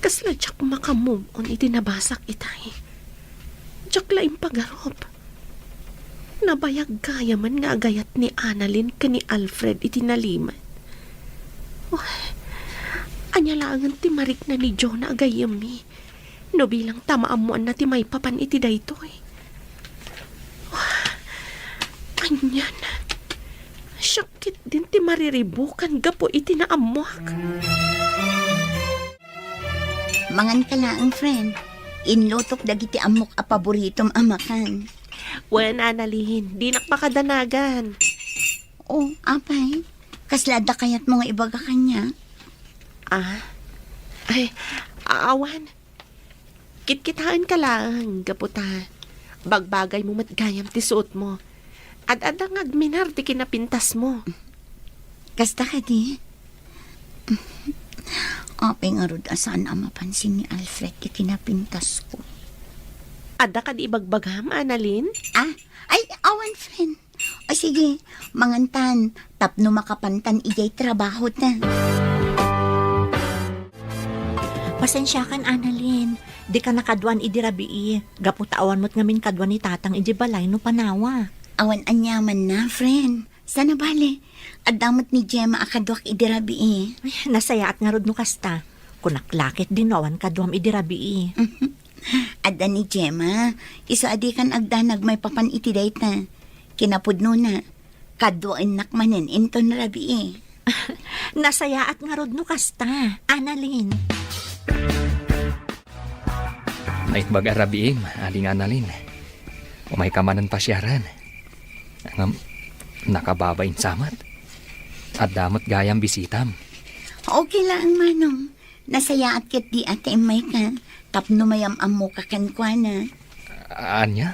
Kasla diak maka-move on iti nabasak itay. Diak la impagarup. Nabayag gayamen nga agayat ni Annalyn ken ni Alfred iti nalimed. Oh, ania laengen ti marikna ni Jonah a gayyemmi? No bilang ta maammoanna ti maipapan iti daytoy. Anian? Siak ketdin ti mariribukan gapu iti naammoak. Manganka laeng, friend. Inlutok dagiti ammok a paboritom a makan. Wen, Annalyn, dinak pakadanagan. Oh, apay? Kasla adda kayatmo nga ibaga kaniak? Ah? Ay, awan. Kitkitaenka laeng, gapu ta bagbagaymo met gayam ti suotmo. Ad-adda nga agminar ti kinapintasmo. Kasta kadi? Apay ngarud a saan a mapansin ni Alfred ti kinapintasko? Adda kadi ibagbagam, Annalyn? Ah? Ay, awan, friend. O sige, mangantan, tapno makapantan idiay trabahota. Pasensiakan, Annalyn. Dika nakaduan idi rabii. Gapu ta awan met ngamin kadua ni Tatang idi balay no panawak. Awan aniamanna, friend. Saan a bale, adda met ni Gemma a kaduak idi rabii. Ay, nasayaat ngarud no kasta. Kunak la ketdi no awan kaduam idi rabii. Adda ni Gemma, isu a dikan agdanag maipapan iti dayta. Kinapudnona, kaduaennak manen inton rabii. Nasayaat ngarud no kasta, Annalyn. Naimbag a rabiim, Ading Annalyn. Umayka manen pasiaren. Ngem, nakababain sa met. Adda met gayam bisitam. Okay laeng, Manong. Nasayaat ketdi a ta immayka tapno mayam-ammoka kenkuana. Ania?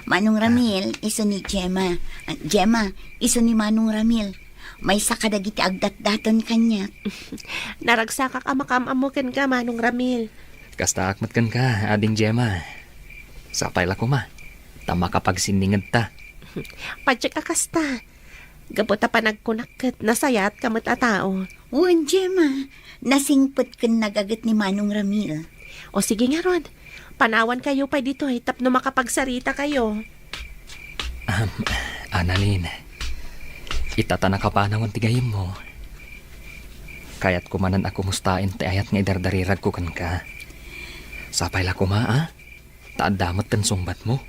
Manong Ramil, isu ni Gemma. Ah, Gemma, isu ni Manong Ramil. Maysa kadagiti agdatdaton kaniak. Naragsakak a makaam-ammo kenka, Manong Ramil. Kastaak met kenka, Ading Gemma. Sapay la koma, ta makapagsinningedta. Patiek a kasta. Gapu ta panagkunak ket nasayaatka met a tao. Wen, Gemma, nasingpet ken nagaget ni Manong Ramil. O sige ngarud, panawankayo pay ditoy tapno makapagsaritakayo. Ahem, Annalyn, ita ta nakapanawen ti gayyemmo, kayatko manen a kumustaen ti ayat nga idardariragko kenka. Sapay la koma, a? Ta adda met ti sungbatmo.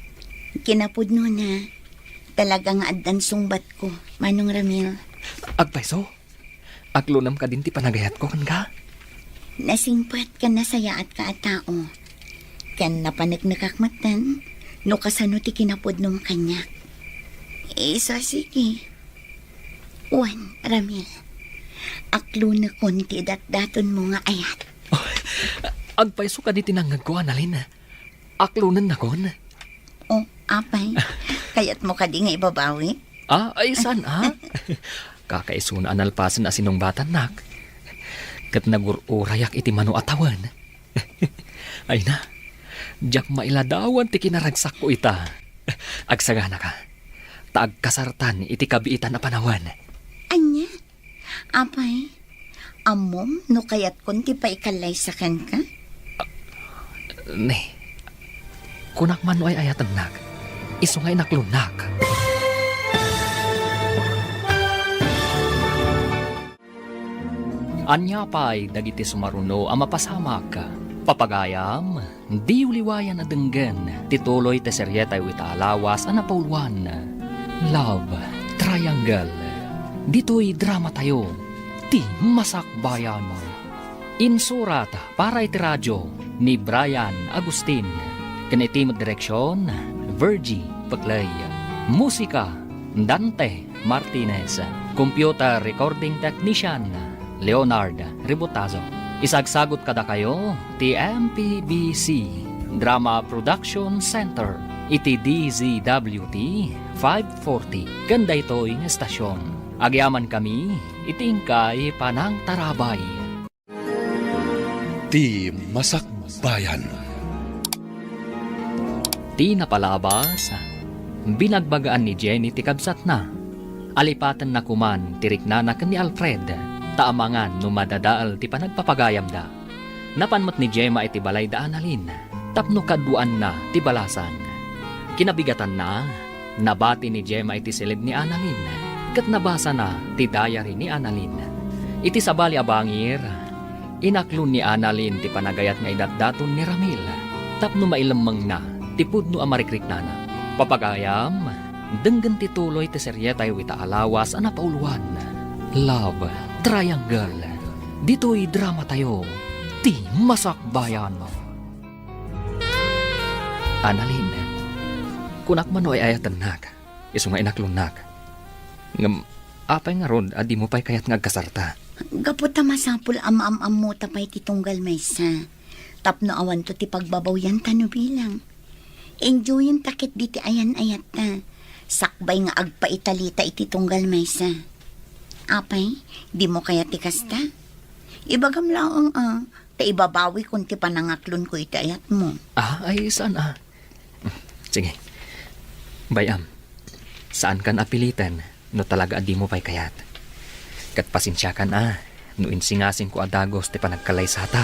Kinapudnona, talaga nga addan sungbatko, Manong Ramil. Agpayso? Aklonem kadin ti panagayatko kenka? Nasingpet ken nasayaatka a tao. Ken napaneknekak metten no kasano ti kinapudnom kaniak. Isu a sige. Wen, Ramil, aklonekon ti datdatonmo nga ayat. Agpayso kadi ti nangngegko, Annalyn? Aklonennakon? O, apay, kayatmo kadi nga ibabawi? Ah, ay, saan, a? Kakaisuna a nalpasen a sinungbatannak. Ket nagur-urayak iti mano a tawen. Ay na, diak mailadawan ti kinaragsakko ita. Agsaganaka, ta agkasartan iti kabiitan a panawen. Ania? Apay, Ammom no kayatkon ti paikallaysa kenka? Ne, kunak man no ay-ayatennak, isu nga inaklonnak. Ania pay dagiti sumaruno a mapasamak? Papagayam, diyo liwayan a denggen ti tuloy ti serietayo ita a lawas a napauluan, Love Triangle. Ditoy dramatayo, ti Masakbayan. Insurat para iti radio ni Brian Agustin, ken iti met direksion, Virgie Peclay. Musika, Dante Martinez. Computer recording technician, Leonard Rebotazo. Isagsagut kadakayo ti M P B C Drama Production Center iti D Z W T five forty ken daytoy nga estasion. Agyamankami iti inkay panangtarabay. Ti Masakbayan. Ti napalabas, binagbagaan ni Jenny ti kabsatna. Alipatenna koman ti riknana ken ni Alfred, ta amangan no madadael ti panagpapagayamda. Napan met ni Gemma iti balay da Annalyn tapno kaduaanna ti balasan. Kinabigatanna, nabati ni Gemma iti siled ni Annalyn, ket nabasana ti diary ni Annalyn. Iti sabali a bangir, inaklon ni Annalyn ti panagayat nga idatdaton ni Ramil tapno mailemmengna ti pudno a marikriknana. Papagayam, denggen ti tuloy ti serietayo ita a lawas a napauluan, Love Triangle. Ditoy dramatayo, ti Masakbayan. Annalyn, kunak man no ay-ayatennak, isu nga inaklonnak. Ngem, apay ngarud a dimo pay kayat nga agkasarta? Gapu ta masapul a maam-ammota pay ti tunggal maysa, tapno awanto ti pagbabawianta no bilang. Enjoyenta ketdi ti ayan-ayatta, sakbay nga agpaitalita iti tunggal maysa. Apay, dimo kayat ti kasta? Ibagam laeng a, ta ibabawikon ti panangaklonko iti ayatmo. Ah, ay, saan a? Sige. Bay-am, saankan a piliten no talaga a dimo pay kayat. Ket pasensiakan a no insingasingko a dagus ti panagkallaysata.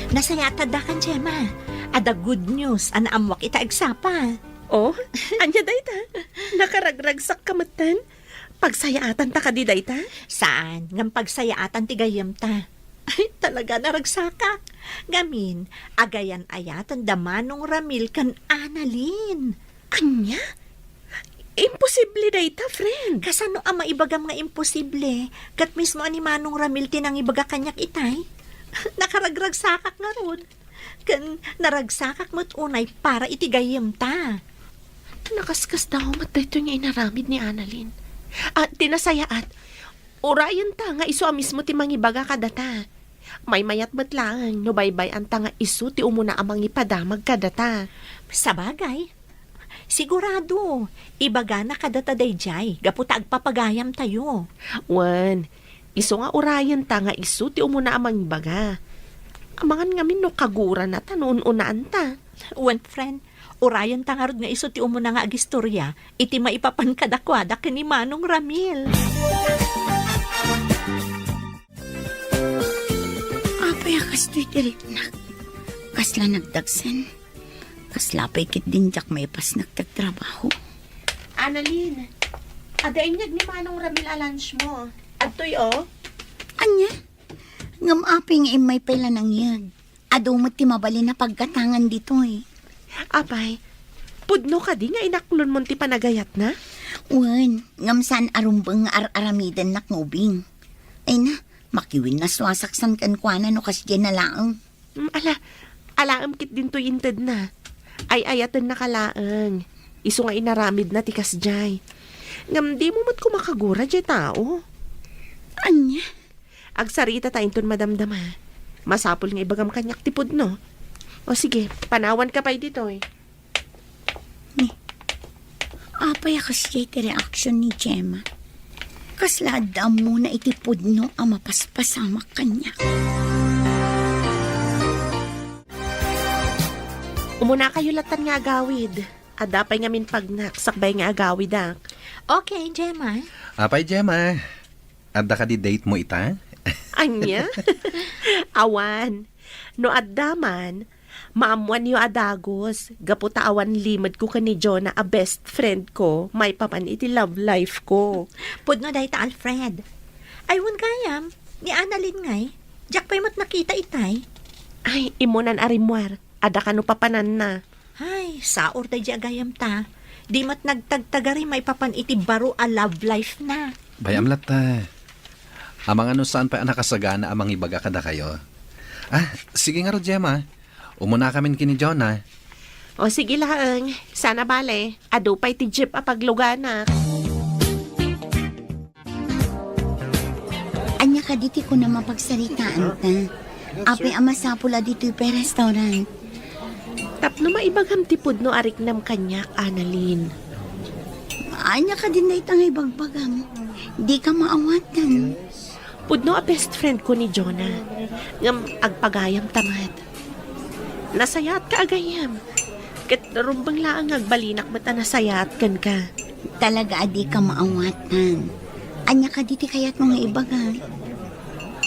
Nasayaat adda kan, Gemma. Adda good news a naammoak ita agsapa. Oh, ania dayta? Nakaragragsakka metten? Pagsayaatanta kadi dayta? Saan, ngem pagsayaatan ti gayyemta. Ay, talaga, naragsakak. Ngamin, agayan-ayaten da Manong Ramil ken Annalyn. Ania? Imposible dayta, friend. Kasano a maibagam nga imposible? Ket mismo a ni Manong Ramil ti nangibaga kaniak itay. Nakaragragsakak ngarud. Ken naragsakak met unay para iti gayyemta. Nakaskasdaaw met daytoy nga inaramid ni Annalyn. Ah, ti nasayaat, urayenta nga isu a mismo ti mangibaga kadata. Maymayat met laeng no baybay-anta nga isu ti umuna a mangipadamag kadata. Sabagay, sigurado, ibagana kadata daydiay gapu ta agpapagayamtayo. Wen, isu nga urayenta nga isu ti umuna a mangibaga. Amangan ngamin no kagurana ta no un-unaanta. Wen, friend, urayenta ngarud nga isu ti umuna nga agistoria iti maipapan kadakuada ken ni Manong Ramil. Apay a kastoy ti riknak? Kasla nagdagsen. Kasla pay ketdin diak maipasnek ti agtrabaho. Annalyn, adda inyeg ni Manong Ramil a lunch mo. Adtoy, oh. Ania? Ngem apay nga immay pay la nangyeg? Adu met ti mabalin a paggatangan ditoy. Apay, pudno kadi nga inaklonmon ti panagayatna? Wen, ngem saan a rumbeng nga ar-aramidennak nga ubing. Ay na, makiwin a suasaksan kenkuana no kasdiay na laeng. Mm, ala, alaem ketdin toy intedna. Ay-ayatennaka laeng. Isu nga inaramidna ti kasdiay. Ngem dimo met koma kagura diay tao. Ania? Agsaritata inton madamdama. Masapul nga ibagam kaniak ti pudno. O sige, panawanka pay ditoy. Ni, apay a kasdiay ti reaksyon ni Gemma? Kasla adda ammona iti pudno a mapaspasamak kaniak. Umunakayo lattan nga agawid. Adda pay ngamin pagnak, sakbay nga agawidak. Okay, Gemma. Apay, Gemma? Adda kadi date mo ita? Ania? Awan. No adda man, maammoanyo a dagus, gapu ta awan limedko ken ni Jonah a best friend ko, maipapan iti love life ko. Pudno dayta, Alfred. Ay, wen gayam, ni Annalyn ngay, diak pay met nakita itay. Ay, immunan a rimmuar. Adda kano papananna. Ay, saor daydi a gayamta. Di met nagtagtagari maipapan iti baro a love life na. Bay-am latta. Amangan no saan pay a nakasagana a mangibaga kadakayo. Ah, sige ngarud, Gemma. Umunakamin ken ni Jonah. O, sige laeng. Saan a bale, adu pay ti jeep a pagluganak. Ania kadi ti kunam a pagsaritaanta? Apay a masapul a ditoy pay restaurant? Tapno maibagam ti pudno a riknam kaniak, Annalyn. Ania kadin dayta nga ibagbagam? Dika maawatan. Pudno a best friend ko ni Jonah. Ngem agpagayamta met. Nasayaatka a gayyem. Ket rumbeng laeng nga agbalinak met a nasayaat kenka. Talaga a dika maawatan. Ania kadi ti kayatmo nga ibaga?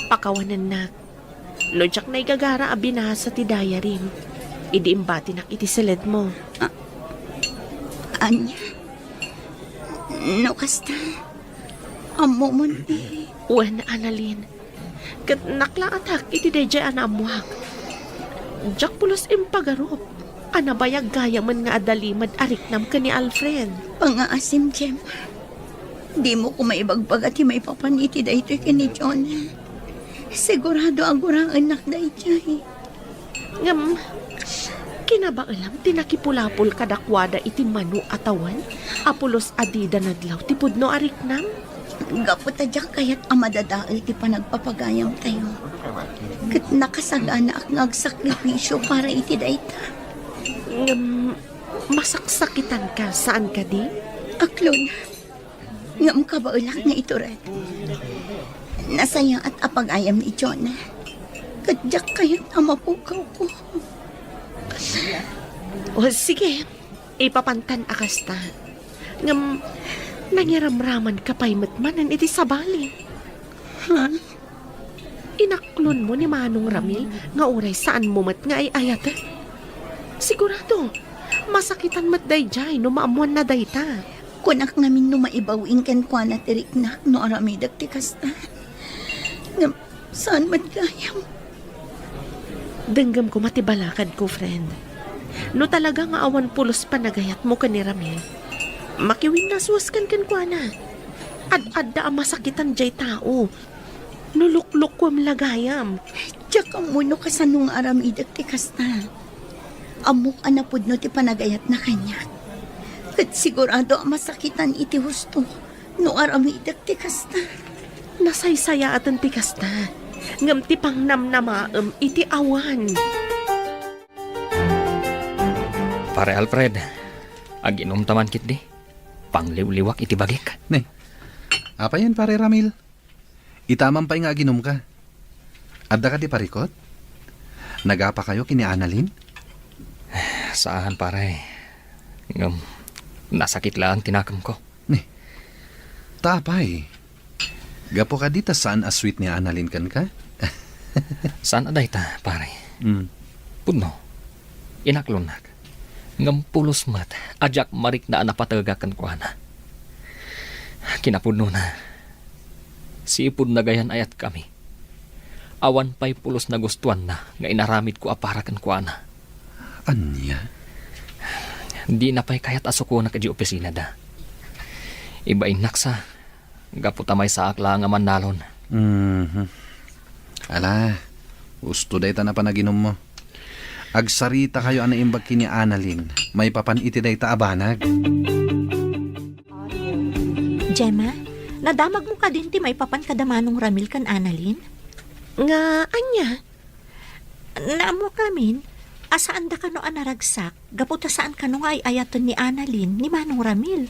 Pakawanennak. No diak naigagara a binasa ti diaryem, idi imbatinak iti seledmo. A-, ania? No kasta, ammomon ti... Wen, Annalyn. Ket naklaatak iti daydiay a naammoak. Diak pulos impagarup a nabayag gayamen nga adda limed a riknam ken ni Alfred. Pangaasim, Gemma. Dimo koma ibagbaga ti maipapan iti daytoy ken ni Jonah. Sigurado a guraennak daydiay. Ngem, kinabaelam ti nakipulapol kadakuada iti mano a tawen a pulos a dida nadlaw ti pudno a riknam? Gapu ta diak kayat a madadael ti panagpapagayamtayo. Ket nakasaganaak nga agsakripisio para iti dayta. Ngem, masaksakitanka, saan kadi? Aklon. Ngem kabaelak nga itured. Nasayaat a pagayam ni Jonah. Ket diak kayat a mapukawko. O, sige. Ipapantan a kasta. Ngem, nangiramramanka pay met manen iti sabali. Ha? Inaklonmo ni Manong Ramil nga uray saanmo met nga ay-ayaten? Sigurado, masakitan met daydiay no maammoanna dayta. Kunak ngamin no maibaw-in kenkuana ti riknak no aramidek ti kasta. Ngem saan met gayam? Denggem koma ti balakadko, friend. No talaga nga awan pulos panagayatmo ken ni Ramil, makiwinnaswaskan kenkuana. Ad-adda a masakitan diay tao. No luklukuem la gayam. Diak ammo no kasano nga aramidek ti kasta. Ammok a napudno ti panagayatna kaniak. Ket sigurado a masakitan iti husto no aramidek ti kasta. Nasaysayaaten ti kasta, ngem ti pangnamnamaem iti awan. Pare Alfred, aginom ta man ketdi. Pangliwliwak iti bagik. Ne, apayen, Pare Ramil? Itamam pay nga aginumka. Adda kadi parikut? Nagapakayo ken ni Annalyn? Saan, pare. Ngem, nasakit laeng ti nakemko. Ni, ta apay? Gapu kadi ta saan a sweet ni Annalyn kenka? Saan a dayta, pare. Mm. Pudno, inaklonnak. Ngem pulos met a diak marikna a napategak kenkuana. Kinapudnona, sipud nagayan-ayatkami, awan pay pulos nagustuanna nga inaramidko a para kenkuana. Ania? Dina pay kayat a sukonak idiay opisinada. Ibainnak sa, gapu ta maysaak laeng a mannalon. Mhm. Ala, husto dayta a panaginummo. Agsaritakayo a naimbag ken ni Annalyn maipapan iti dayta a banag. Gemma, nadamagmo kadin ti maipapan kada Manong Ramil ken Annalyn? Nga ania? Naammo ngamin a saanda kano a naragsak gapu ta saan kano nga ay-ayaten ni Annalyn ni Manong Ramil.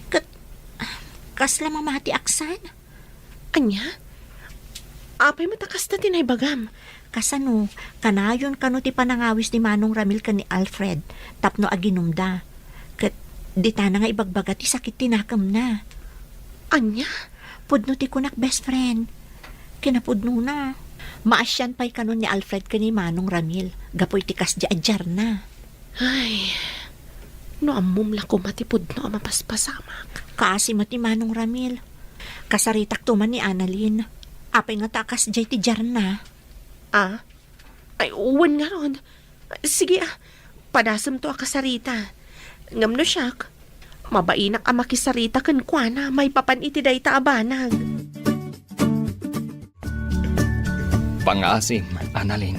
Ket kasla mamatiak san? Ania? Apay met a kasta ti naibagam? Kasano, kanayon kano ti panangawis ni Manong Ramil ken ni Alfred tapno aginumda. Ditana nga ibagbaga ti sakit ti nakemna. Ania? Pudno ti kunak, best friend. Kinapudnona. Maasian pay kanon ni Alfred ken ni Manong Ramil gapu iti kasdi a diarna. Ay, no ammom la koma ti pudno a mapaspasamak. Kaasi met ni Manong Ramil. Kasaritakto man ni Annalyn. Apay ngata a kasdiay ti diarna? Ah? Ay, wen ngarud. Sige, ah, padasemto a kasarita. Ngem no siak, mabainak a makisarita kenkuana maipapan iti dayta a banag. Pangngaasim, Annalyn.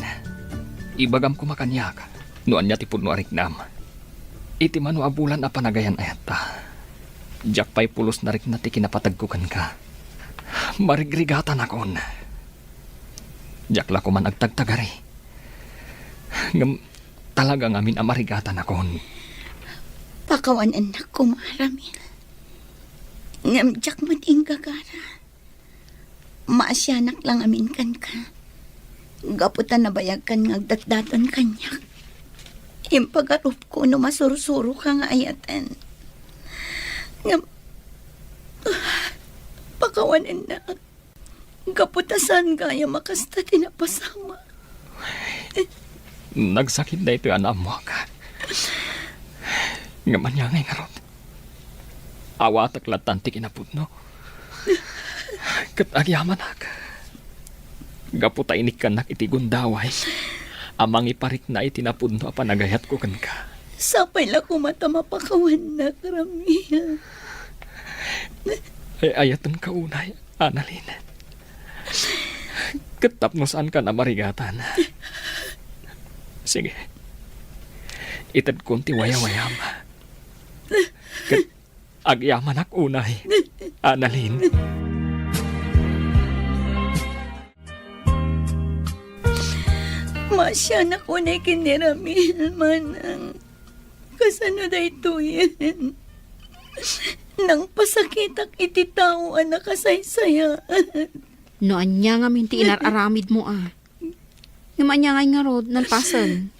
Ibagam koma kaniak no ania ti pudno a riknam. Iti mano a bulan a panagayan-ayatta, diak pay pulos narikna ti kinapategko kenka. Marigrigatanakon. Diak la koman agtagtagari. Ngem talaga ngamin a marigatanakon. Pakawanennak koma, Ramil. Ngem diak met inggagara. Maasianak la ngamin kenka. Gapu ta nabayagkan nga agdatdaton kaniak. Impagarupko no masursuroka nga ayaten. Ngem, pakawanennak. Gapu ta saan gayam a kasta ti napasamak. Nagsakit daytoy a naammoak. Ngem ania ngay ngarud? Awatek lattan ti kinapudno. Ket agyamanak. Gapu ta inikkannak iti gundaway a mangiparikna iti napudno a panagayatko kenka. Sapay la koma ta mapakawannak, Ramil. Ay-ayatenka unay, Annalyn. Ket tapno saanka a marigatan. Sige. Itedkon ti wayawayam. Ket agyamanak unay, Annalyn. Maasianak unay ken ni Ramil, manang. Kasano daytoyen? Nangpasakitak iti tao a nakasaysayaat. No ania ngamin ti inar-aramidmo a. Ngem ania ngay ngarud, nalpasen.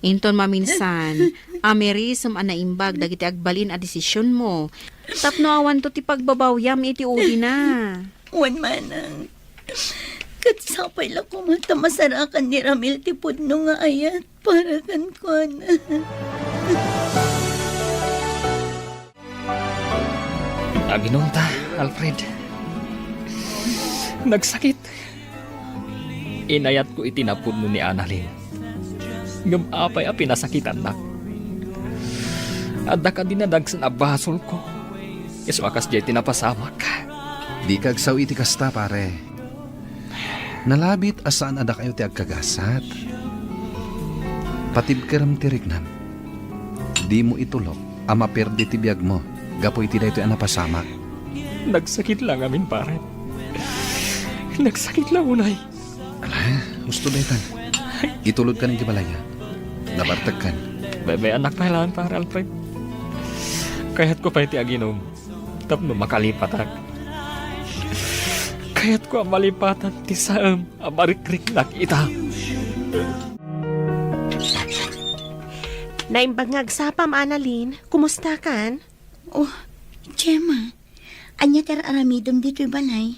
Inton maminsan, amirisem a naimbag dagiti agbalin a desisionmo. Tapno awanto ti pagbabawiam iti udina. Wen manang. Ket sapay la koma ta masarakan ni Ramil ti pudno nga ayat para kenkuana. Aginonta, Alfred. Nagsakit. Inayatko iti napudno ni Annalyn. Ngem apay a pinasakitannak? Adda kadi nadagsen a basolko? Isu a kasdiay ti napasamak. Dika agsao iti kasta, pare. Nalabit a saan a dakayo ti agkagasat. Patibkerem ti riknam. Dimo itulok a maperdi ti biagmo gapu iti daytoy a napasamak. Nagsakit la ngamin, pare. Nagsakit la unay. Ala, husto daytan. Itulodkan iti balayyo. Nabartekkan. Bebe-annak pay laeng, Pare Alfred. Kayatko pay ti aginom tapno makalipatak. Kayatko a malipatan ti saem a marikriknak ita. Naimbag nga agsapam, Annalyn. Kumustakan? Oh, Gemma, ania ti ar-aramidem ditoy balay?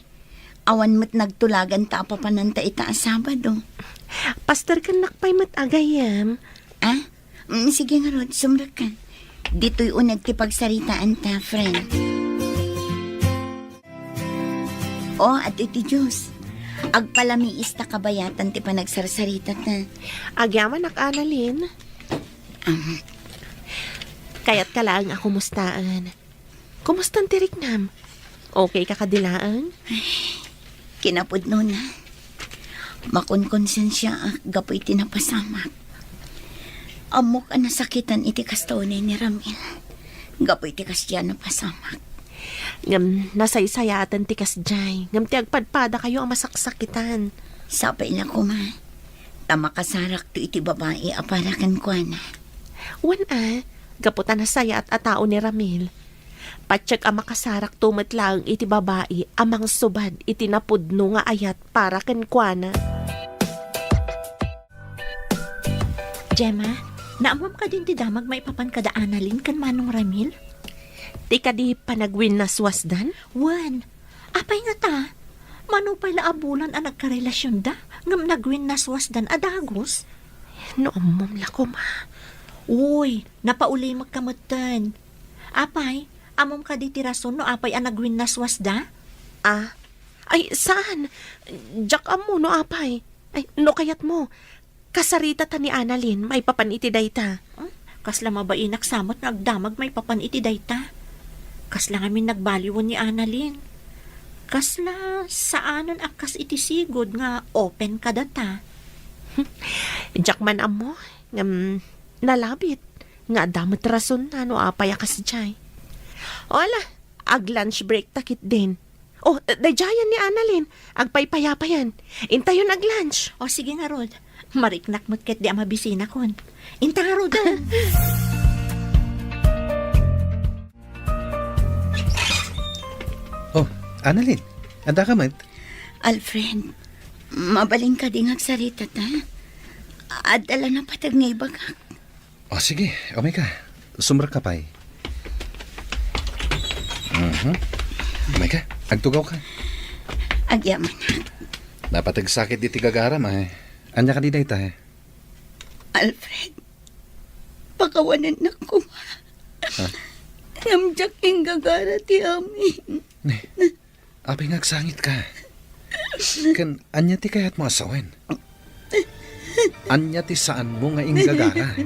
Awan met nagtulagan ta apapananta ita a Sabado. Pasterkennak pay met a gayyem. Ah? Mm, sige ngarud, sumrekka. Ditoy uneg ti pagsaritanta, friend. Oh, adtoy ti juice. Agpalamiis ta kabayatan ti panagsarsarita ta. Agyamanak, Annalyn. Um. Kayatka laeng a kumustaen. Kumustan ti riknam? Okay ka kadi laeng? Kinapudnona, makonkonsensiaak gapu iti napasamak. Ammok a nasakitan iti kasta unay ni Ramil gapu iti kasdiay a napasamak. Ngem nasaysayaten ti kasdiay, ngem ti agpadpadakayo a masaksakitan. Sapay la koma, ta makasarakto iti babai a para kenkuana. Wen a, gapu ta nasayaat a tao ni Ramil. Patiek a makasarakto met laeng iti babai a mangsubad iti napudno nga ayat para kenkuana. Gemma, naammom kadin ti damag maipapan kada Annalyn ken Manong Ramil? Ti kadi panagwinnaswasdan? Wen, apay ngata? Mano pay la a bulan a nagkarelasionda, ngem nagwinnaswasdan a dagus? No ammom la koma. Uy, napaulimekka metten. Apay, ammom kadi ti rason no apay a nagwinnaswasda? Ah, ay, saan. Diak ammo no apay. Ay, no kayatmo, kasaritata ni Annalyn maipapan iti dayta. Hmm? Kasla mabainak sa met nga agdamag maipapan iti dayta. Kasla ngamin nagbaliwen ni Annalyn. Kasla saanen a kas iti sigud nga open kadata. Diak man ammo, ngem nalabit nga adda met rasonna no apay a kasdiay. O ala, ag-lunch break ta ketdin. O, daydiayen ni Annalyn, agpaypayapayan. Intayon ag-lunch. O, sige ngarud. Mariknak met ketdi a mabisinakon. Inta ngaruden. O, Annalyn, addaka met? Alfred, mabalin kadi nga agsaritata? Adda la napateg nga ibagak. O, sige, umayka. Sumrekka pay. Mhm. Umayka, agtugawka. Agyamanak. Napateg sakit ditoy gagaram, ay. Ania kadi dayta, eh? Alfred, pakawanennak koma. Ha? Ngem diak inggagara ti amin. Ne, apay nga agsangitka? Ken ania ti kayatmo a sawen? Ania ti saanmo nga inggagara?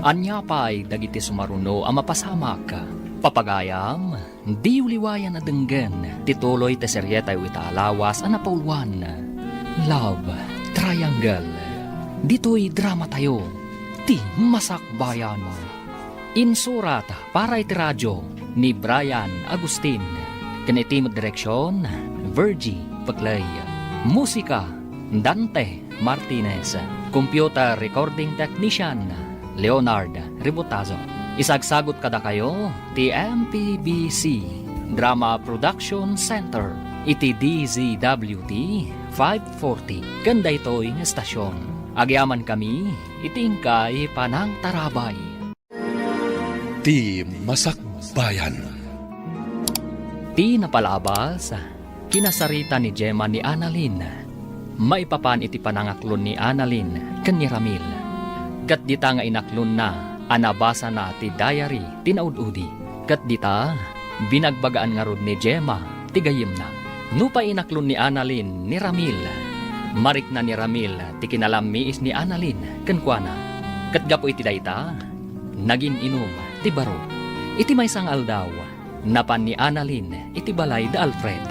Ania pay dagiti sumaruno a mapasamak? Papagayam, diyo liwayan a denggen ti tuloy ti serietayo ita a lawas a napauluan, Love Triangle. Ditoy dramatayo, ti Masakbayan. Insurat para iti radio ni Brian Agustin, ken iti met direksion, Virgie Peclay. Musika, Dante Martinez. Computer recording technician, Leonard Ributazo. Isagsagut kadakayo ti M P B C Drama Production Center iti D Z W T five forty ken daytoy nga estasion. Agyamankami iti inkay panangtarabay. Ti Masakbayan. Ti napalabas, kinasarita ni Gemma ni Annalyn maipapan iti panangaklon ni Annalyn ken ni Ramil. Ket dita nga inaklonna a nabasana ti diary ti naud-udi. Ket dita, binagbagaan ngarud ni Gemma ti gayyemna. Nupay inaklon ni Annalyn ni Ramil, marikna ni Ramil ti kinalammiis ni Annalyn kenkuana. Ket gapu iti dayta, nagin-inum ti baro. Iti maysa nga aldaw, napan ni Annalyn iti balay da Alfred.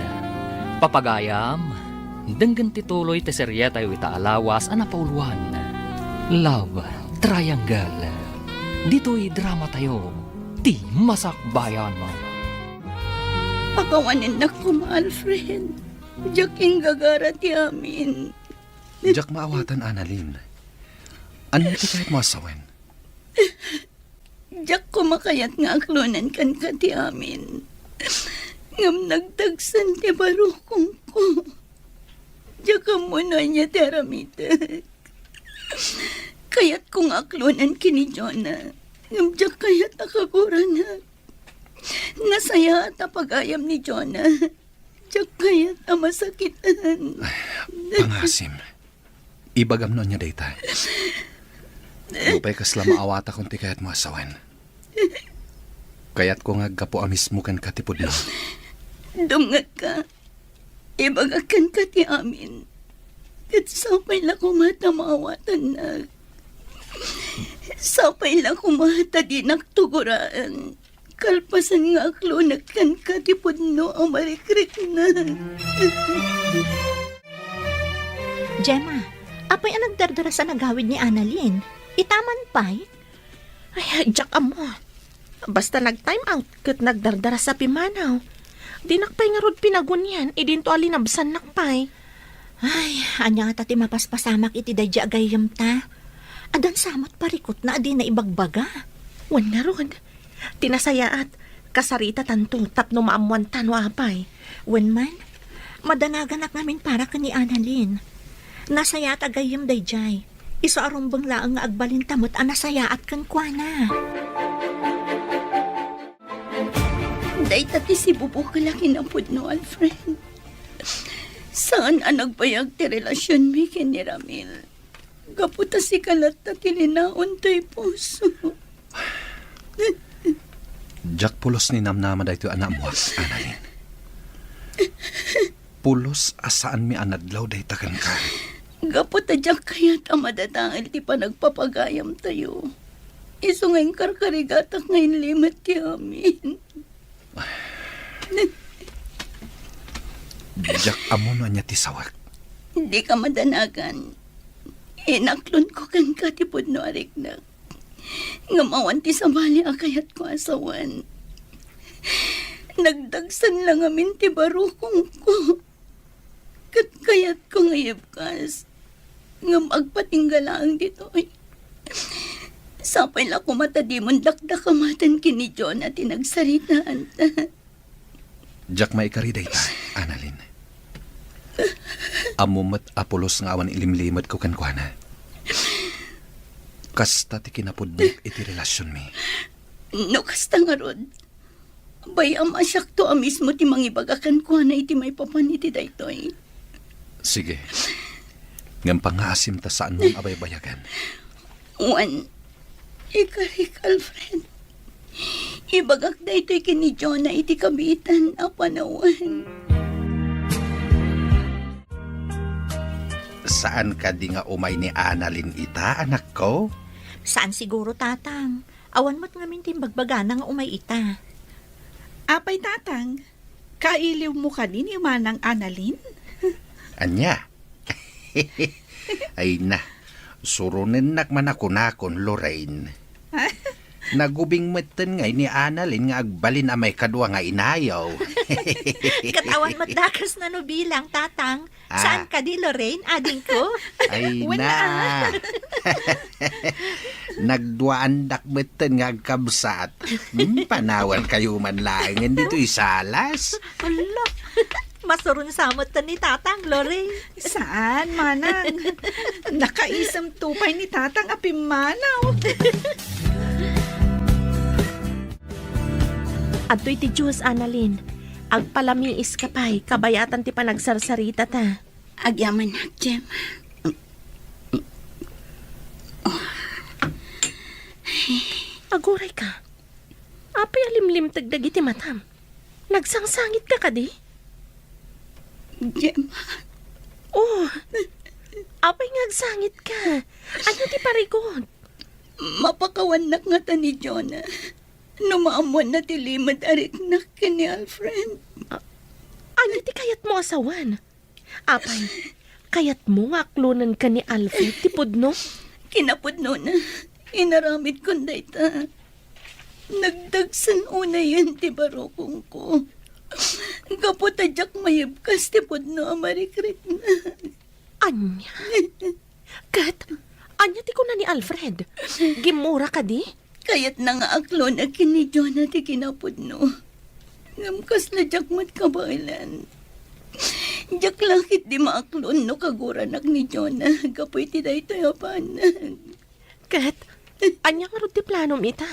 Papagayam, denggen ti tuloy ti serietayo ita a lawas a napauluan, Love Triangle. Ditoy dramatayo, ti Masakbayan. Pakawanennak koma, Alfred. Diak inggagara ti amin. Diak maawatan, Annalyn. Ania ti kayatmo a sawen? Diak koma kayat nga aklonen kenka ti amin. Ngem nagdagsen ti baro kenkuana. Diak ammo no ania ti aramidek. Kayatko nga aklonen ken ni Jonah, ngem diak kayat a kaguranak. Nasayaat a pagayam ni Jonah. Diak kayat a masakitan. Ay, pangasim. Ibagam no ania dayta. Nupay kasla maawatakon ti kayatmo a sawen, kayatko nga aggapu a mismo kenka ti pudno. Dumngegka. Ibagak kenka ti amin. Ket sapay la koma ta maawatannak. Sapay la koma ta dinak tugoraen. Kalpasan nga aklonek kenka ti pudno a marikriknak. Gemma, apay a nagdardarasa a nagawid ni Annalyn? Itaman pay? Ay, diak ammo. Basta nag-time out ket nagdardarasa a pimmanaw. Dinak pay ngarud pinagunian idinto a linabsannak pay. Ay, ania ngata ti mapaspasamak iti daydi a gayyemta? Addan sa met parikutna a dina ibagbaga. Wen ngarud, ti nasayaat, kasaritatanto tapno maammoanta no apay. Wen man, madanaganak ngamin para ken ni Annalyn. Nasayaat a gayyem daydiay. Isu a rumbeng laeng nga agbalinta met a nasayaat kenkuana. Dayta ti sibubukel a kinapudno, Alfred. Saan a nagbayag ti relasionmi ken ni Ramil. Gapu ta sika latta ti linaon toy puso. Diak pulos ni namnama daytoy a naammoak, Annalyn. Pulos a saanmi a nadlaw dayta kenka. Gapu ta diak kayat a madadael ti panagpapagayamtayo. Isu nga inkarkarigatak nga inlimet ti amin. Diak ammo no ania ti sawek. Dika madanagan. Inaklonko kenka ti pudno a riknak. Ngem awan ti sabali a kayatko a sawen. Nagdagsen la ngamin ti barukongko. Ket kayatko nga ibkas. Ngem agpatingga laeng ditoy. Sapay la koma ta dimon dakdakamaten ken ni Jonah ti nagsaritaanta. Diak maikari dayta, Annalyn. Ammom met a pulos nga awan ilimlimetko kenkuana. Kasta ti kinapudnok iti relasionmi. No kasta ngarud, bay-am a siakto a mismo ti mangibaga kenkuana iti maipapan iti daytoy. Sige. Ngem pangngaasim ta saanmon a baybayagan. Wen, ikarik, Alfred. Ibagak daytoy ken ni Jonah iti kabiitan a panawen. Saan kadi nga umay ni Annalyn ita, anakko? Saan siguro, Tatang. Awan met ngamin ti imbagbagana nga umay ita. Apay, Tatang, kailiwmo kadi ni Manang Annalyn? Ania? Ay na, suronennak man a kunakon, Lorraine. Nagubing metten ngay ni Annalyn nga agbalin a maikadua nga inayo. Ket awan met dakes nano bilang, Tatang. Ah. Saan kadi, Lorraine, adingko? Ay na. Nagduaandak metten nga agkabsat. Hmm, panawan kayo man laengen ditoy salas. Hala, masuron sa met ni Tatang, Lorraine. Saan, Manang? Nakaisem to pay ni Tatang a pimmanaw. Adtoy ti juice, Annalyn. Agpalamiis ka pay, kabayatan ti panagsarsaritata. Agyamanak, Gemma. Aguray ka. Apay a limlimteg dagiti matam? Nagsangsangit ka kadi? Gemma. Oh, apay nga agsangit ka? Ania ti parigot? Mapakawannak ngata ni Jonah no maammoanna ti limed a riknak ken ni Alfred. A-, ania ti kayatmo a sawen? Apay, kayatmo nga aklonenka ni Alfred ti pudno? Kinapudnona, inaramidkon dayta. Nagdagsen unayen ti barukongko. Gapu ta diak maibkas ti pudno a marikriknak. Ania? Ket, ania ti kuna ni Alfred? Gimmura kadi? Kayatna nga aklonek ken ni Jonah ti kinapudno. Ngem kasla diak met kabaelan. Diak la ketdi maaklon no kaguranak ni Jonah gapu iti daytoy a banag. Ket, ania ngarud ti planom ita?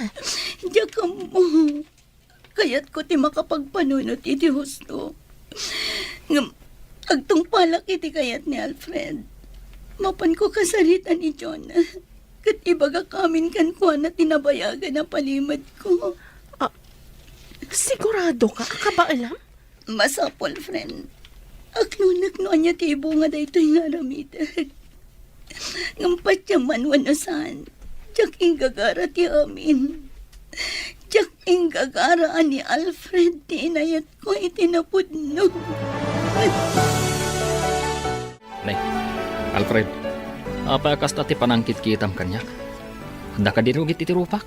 Diak ammo. Kayatko ti makapagpanunot iti husto. Ngem, agtungpalak iti kayat ni Alfred. Mapanko kasarita ni Jonah. Ket ibagak amin kenkuana ti nabayagan a palimedko. Ah, sigurado ka a kabaelam? Masapul, friend. Aklonek no ania ti ibunga daytoy nga aramidek. Ngem patiemman wenno saan, diak inggagara ti amin. Diak inggagara a ni Alfred ti inayatko iti napudno. Ne, Alfred, apay a kasta ti panangkitkitam kaniak? Adda kadi rugi iti rupak?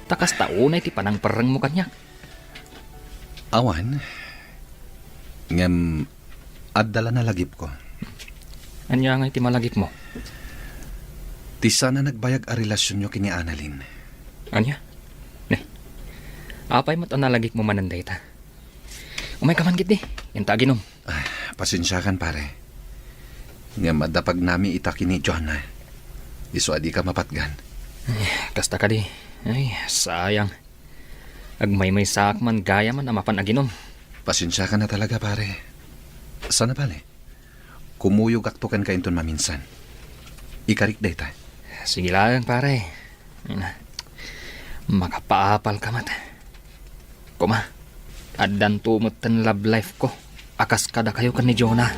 Ta kasta unay ti panangperrengmo kaniak. Awan. Ngem, adda la nalagipko. Ania ngay ti malagipmo? Ti saan a nagbayag a relasionyo ken ni Annalyn. Ania? Ne, apay met a nalagipmo manen dayta? Umayka man ketdi, inta aginom. Ah, pasensiakan, pare. Ngem adda pagnami ita ken ni Jonah. Isu a dika mapatgan. Ay, kasta kadi. Ay, sayang. Agmaymaysaak man gayam a mapan aginom. Pasensiakan a talaga, pare. Sana bale, kumuyogakto kenka inton maminsan. Ikarik dayta. Sige laeng, pare. Ay na. Makapaapalka met. Koma, addanto metten love life ko a kas kadakayo ken ni Jonah.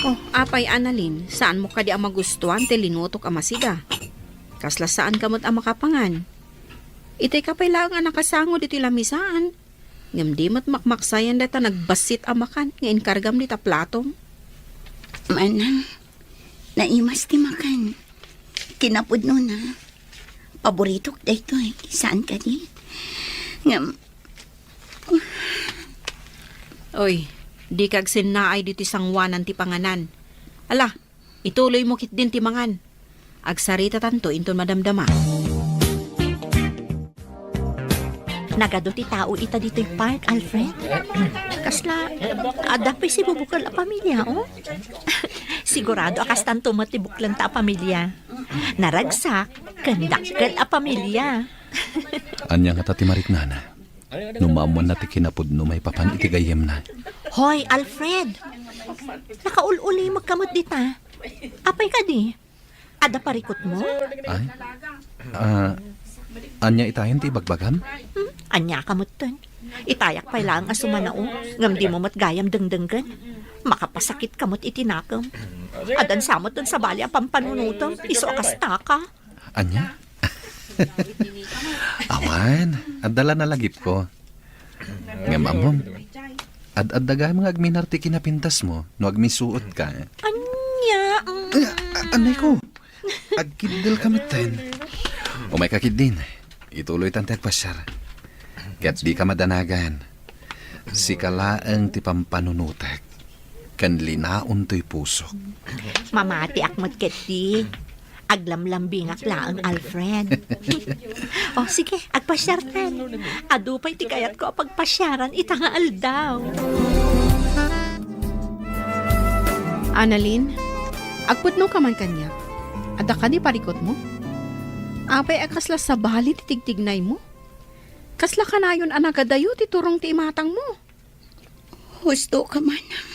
Oh, apay, Annalyn, saanmo kadi a magustuan ti linutok a masiga? Kasla saanka met a makapangan. Itayka pay laeng a nakasango ditoy lamisaan. Ngem di met makmaksayan dayta nagbassit a makan nga inkargam dita platom. Manang, naimas ti makan. Kinapudnona. Paboritok daytoy. Saan kadi? Ngem, Oy, dika agsennaay ditoy sangoanan ti panganan. Ala, ituloymo ketdin ti mangan. Agsaritatanto inton madamdama. Nagadu ti tao ita ditoy park, Alfred. Kasla, adda pay sibubukel a pamilia, oh? Sigurado a kastanto met ti buklenta a pamilia. Naragsak, ken dakkel a pamilia. Ania ngata ti mariknana? No maammoanna ti kinapudno maipapan iti gayyemna. Hoy, Alfred! Nakaul-ulimekka met dita. Apay kadi? Adda parikutmo? Ay? Ah, ania itayen ti ibagbagam? Hmm? Ania ka metten? Itayak pay laeng a sumanao, ngem dimo met gayam dengdenggen. Makapasakitka met iti nakem. Addan sa metten sabali a pampanunotem, isu a kastaka. Ania? Awan, adda la nalagipko. Ngem ammom, ad-adda gayam nga agminar ti kinapintasmo no agmisuotka. Ania? Mm. A-, anay ko. Agkiddelka metten. Umayka ketdin. Ituloytan ti agpasiar. Ket dika madanagan. Sika laeng ti pampanunotek ken linaon toy pusok. Mamatiak met ketdi. Aglamlambingak laeng, Alfred. Oh, sige, agpasiartan. Adu pay ti kayatko a pagpasiaran ita nga aldaw. Annalyn, agpudnoka man kaniak. Adda kadi parikutmo? Apay a kasla sabali ti tigtignaymo? Kasla kanayon a nagadayo ti turong ti imatangmo? Husto ka, manang.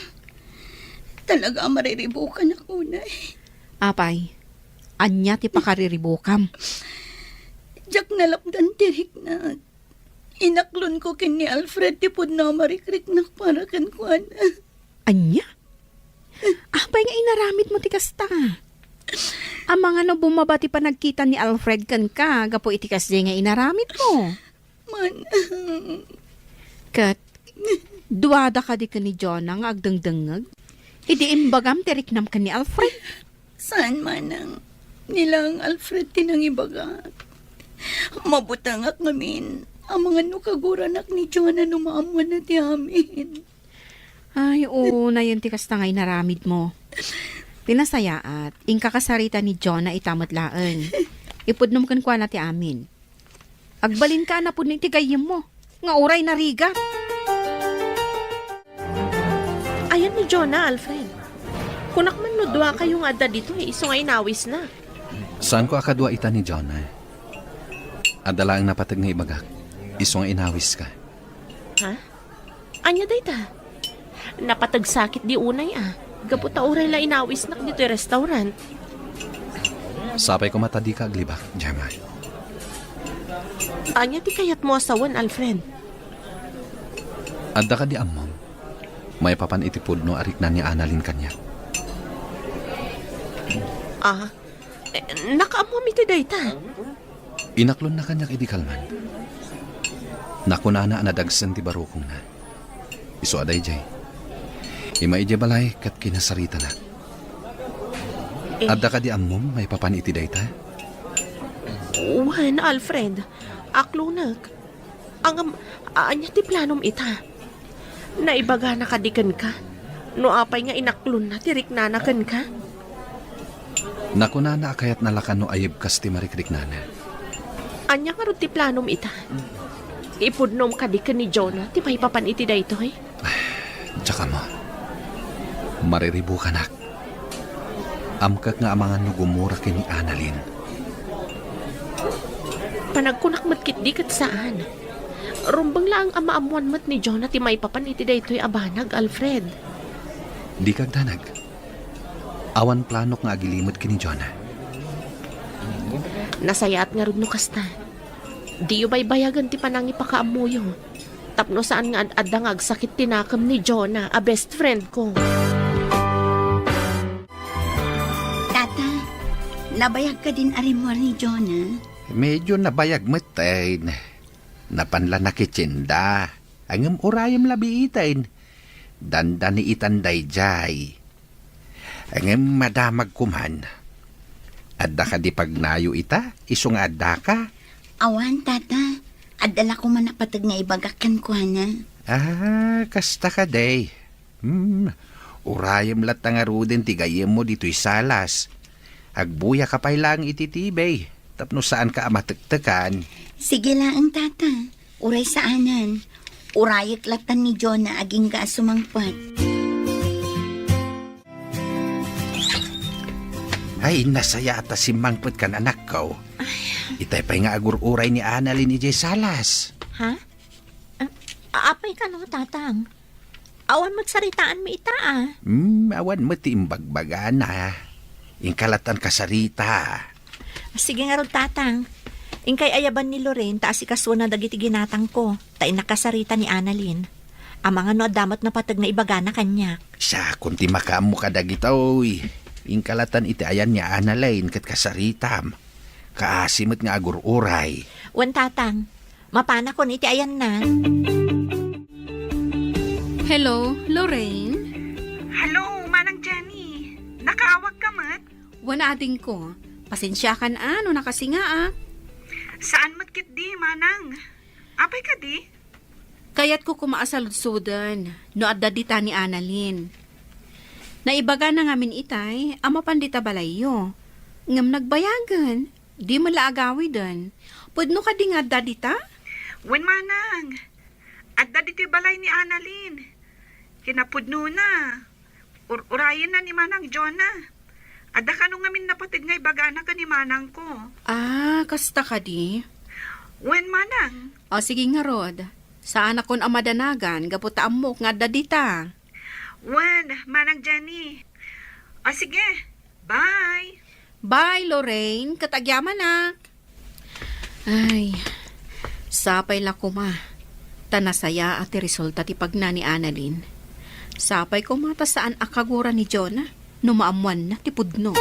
Talaga a mariribukanak unay. Apay, ania ti pakariribukam? Diak nalapdan ti riknak. Inaklonko ken ni Alfred ti pudno a marikriknak para kenkuana. Ania? Apay nga inaramidmo ti kasta? Amangan no bumaba ti panagkita ni Alfred kenka gapu iti kasdiay nga inaramidmo? Manang. Ket, duada kadi ken ni Jonah nga agdengdengngeg idi imbagam ti riknam ken ni Alfred? Saan, manang. Ni laeng Alfred ti nangibagak. Mabutengak ngamin. Amangan no kaguranak ni Jonah no maammoanna ti amin. Ay, oo, nayen ti kasta nga inaramidmo. Ti nasayaat, inka kasarita ni Jonah ita met laeng. Ipudnom kenkuana ti amin. Agbalinka a napudno iti gayyemmo, nga uray narigat. Ayan ni Jonah, Alfred. Kunak man no duakayo nga adda ditoy, isu nga inawisna. Saanko a kadua ita ni Jonah. Adda laeng napateg nga ibagak, isu nga inawiska. Ha? Ania dayta? Napateg sakit di unay a. Gapu ta uray la inawisnak ditoy restaurant. Sapay koma ta dika aglibak, Gemma. Ania ti kayatmo a sawen, Alfred? Adda kadi ammom, maipapan iti pudno a rikna ni Annalyn kaniak. Ah, eh, nakaammom iti dayta? Inaklonna kaniak idi kalman. Nakunana a nadagsen ti barukongna. Isu a daydiay. Ima idiay balay ket kinasaritanak. Eh. Adda kadi ammom maipapan iti dayta? Wen, Alfred. Aklonek. Ngem, ania ti planom ita? Naibagana kadi kenka no apay nga inaklonna ti riknana kenka? Nakunana a kayatna la kano a yibkas ti marikriknana. Ania ngarud ti planom ita? Ipudnom kadi ken ni Jonah ti maipapan iti daytoy? Diak ammo. Mariribukanak. Amkak nga amangan no gumura ken ni Annalyn. Panagkunak met ketdi ket saan. Rumbeng laeng a maammoan met ni Jonah ti maipapan iti daytoy a banag, Alfred. Dika agdanag. Awan planok nga agilimed ken ni Jonah. Nasayaat ngarud no kasta. Diyo baybayagen ti panangipakaammoyo. Tapno saan nga ad-adda nga agsakit ti nakem ni Jonah a best friend ko. Tata, nabayag kadin a rimmuar ni Jonah? Medyo nabayag metten. Napan la nakitienda. Ngem urayem la biiten. Dandani itan daydiay. Ngem madamag koman. Adda kadi pagnayo ita, isu nga addaka? Awan, Tata. Adda la koman a pateg nga ibagak kenkuana. Ah, kasta kadi. Hmm, urayem latta ngaruden ti gayyemmo ditoy salas. Agbuyaka pay laeng iti T V, tapno saanka a matektekan. Sige laeng, Tata. Uray saanen. Urayek latta ni Jonah agingga a sumangpet. Ay, nasayaat a simmangpetkan, anakko. Itay pay nga agur-uray ni Annalyn idiay salas. Ha? Ah, apay kano, Tatang? Awan met saritaanmi ita, a. Hmm, awan met ti imbagbagana. Inka lattan kasarita. Sige ngarud, Tatang. Inkay ayaban ni Lorraine ta asikasuona dagiti ginatangko, ta innak kasarita ni Annalyn. Amangan no adda met napateg nga ibagana kaniak. Siakon ti makaammo kadagitoy. Inka lattan iti ayan ni Annalyn ket kasaritam. Kaasi met nga agur-uray. Wen, Tatang. Mapanakon iti ayanna. Hello, Lorraine? Hello, Manang Jenny. Nakaawagka met? Wen, adingko. Pasensiakan a no nakasingaak. Saan met ketdi, Manang? Apay kadi? Kayatko koma a saludsoden no adda dita ni Annalyn. Naibagana ngamin itay a mapan dita balayyo. Ngem nagbayagen. Di met la agawiden. Pudno kadi nga adda dita? Wen, Manang. Adda ditoy balay ni Annalyn. Kinapudnona. Ur-urayenna ni Manang Jonah. Adda kano ngamin napateg nga ibagana ken ni manangko. Ah, kasta kadi? Wen, Manang. O, sige ngarud. Saanakon a madanagan gapu ta ammok nga adda dita. Wen, Manang Jenny. O, sige. Bye. Bye, Lorraine. Ket agyamanak. Ay, sapay la koma. Ta nasayaat ti resulta ti pagna ni Annalyn. Sapay koma ta saan a kagura ni Jonah no maammoanna ti pudno.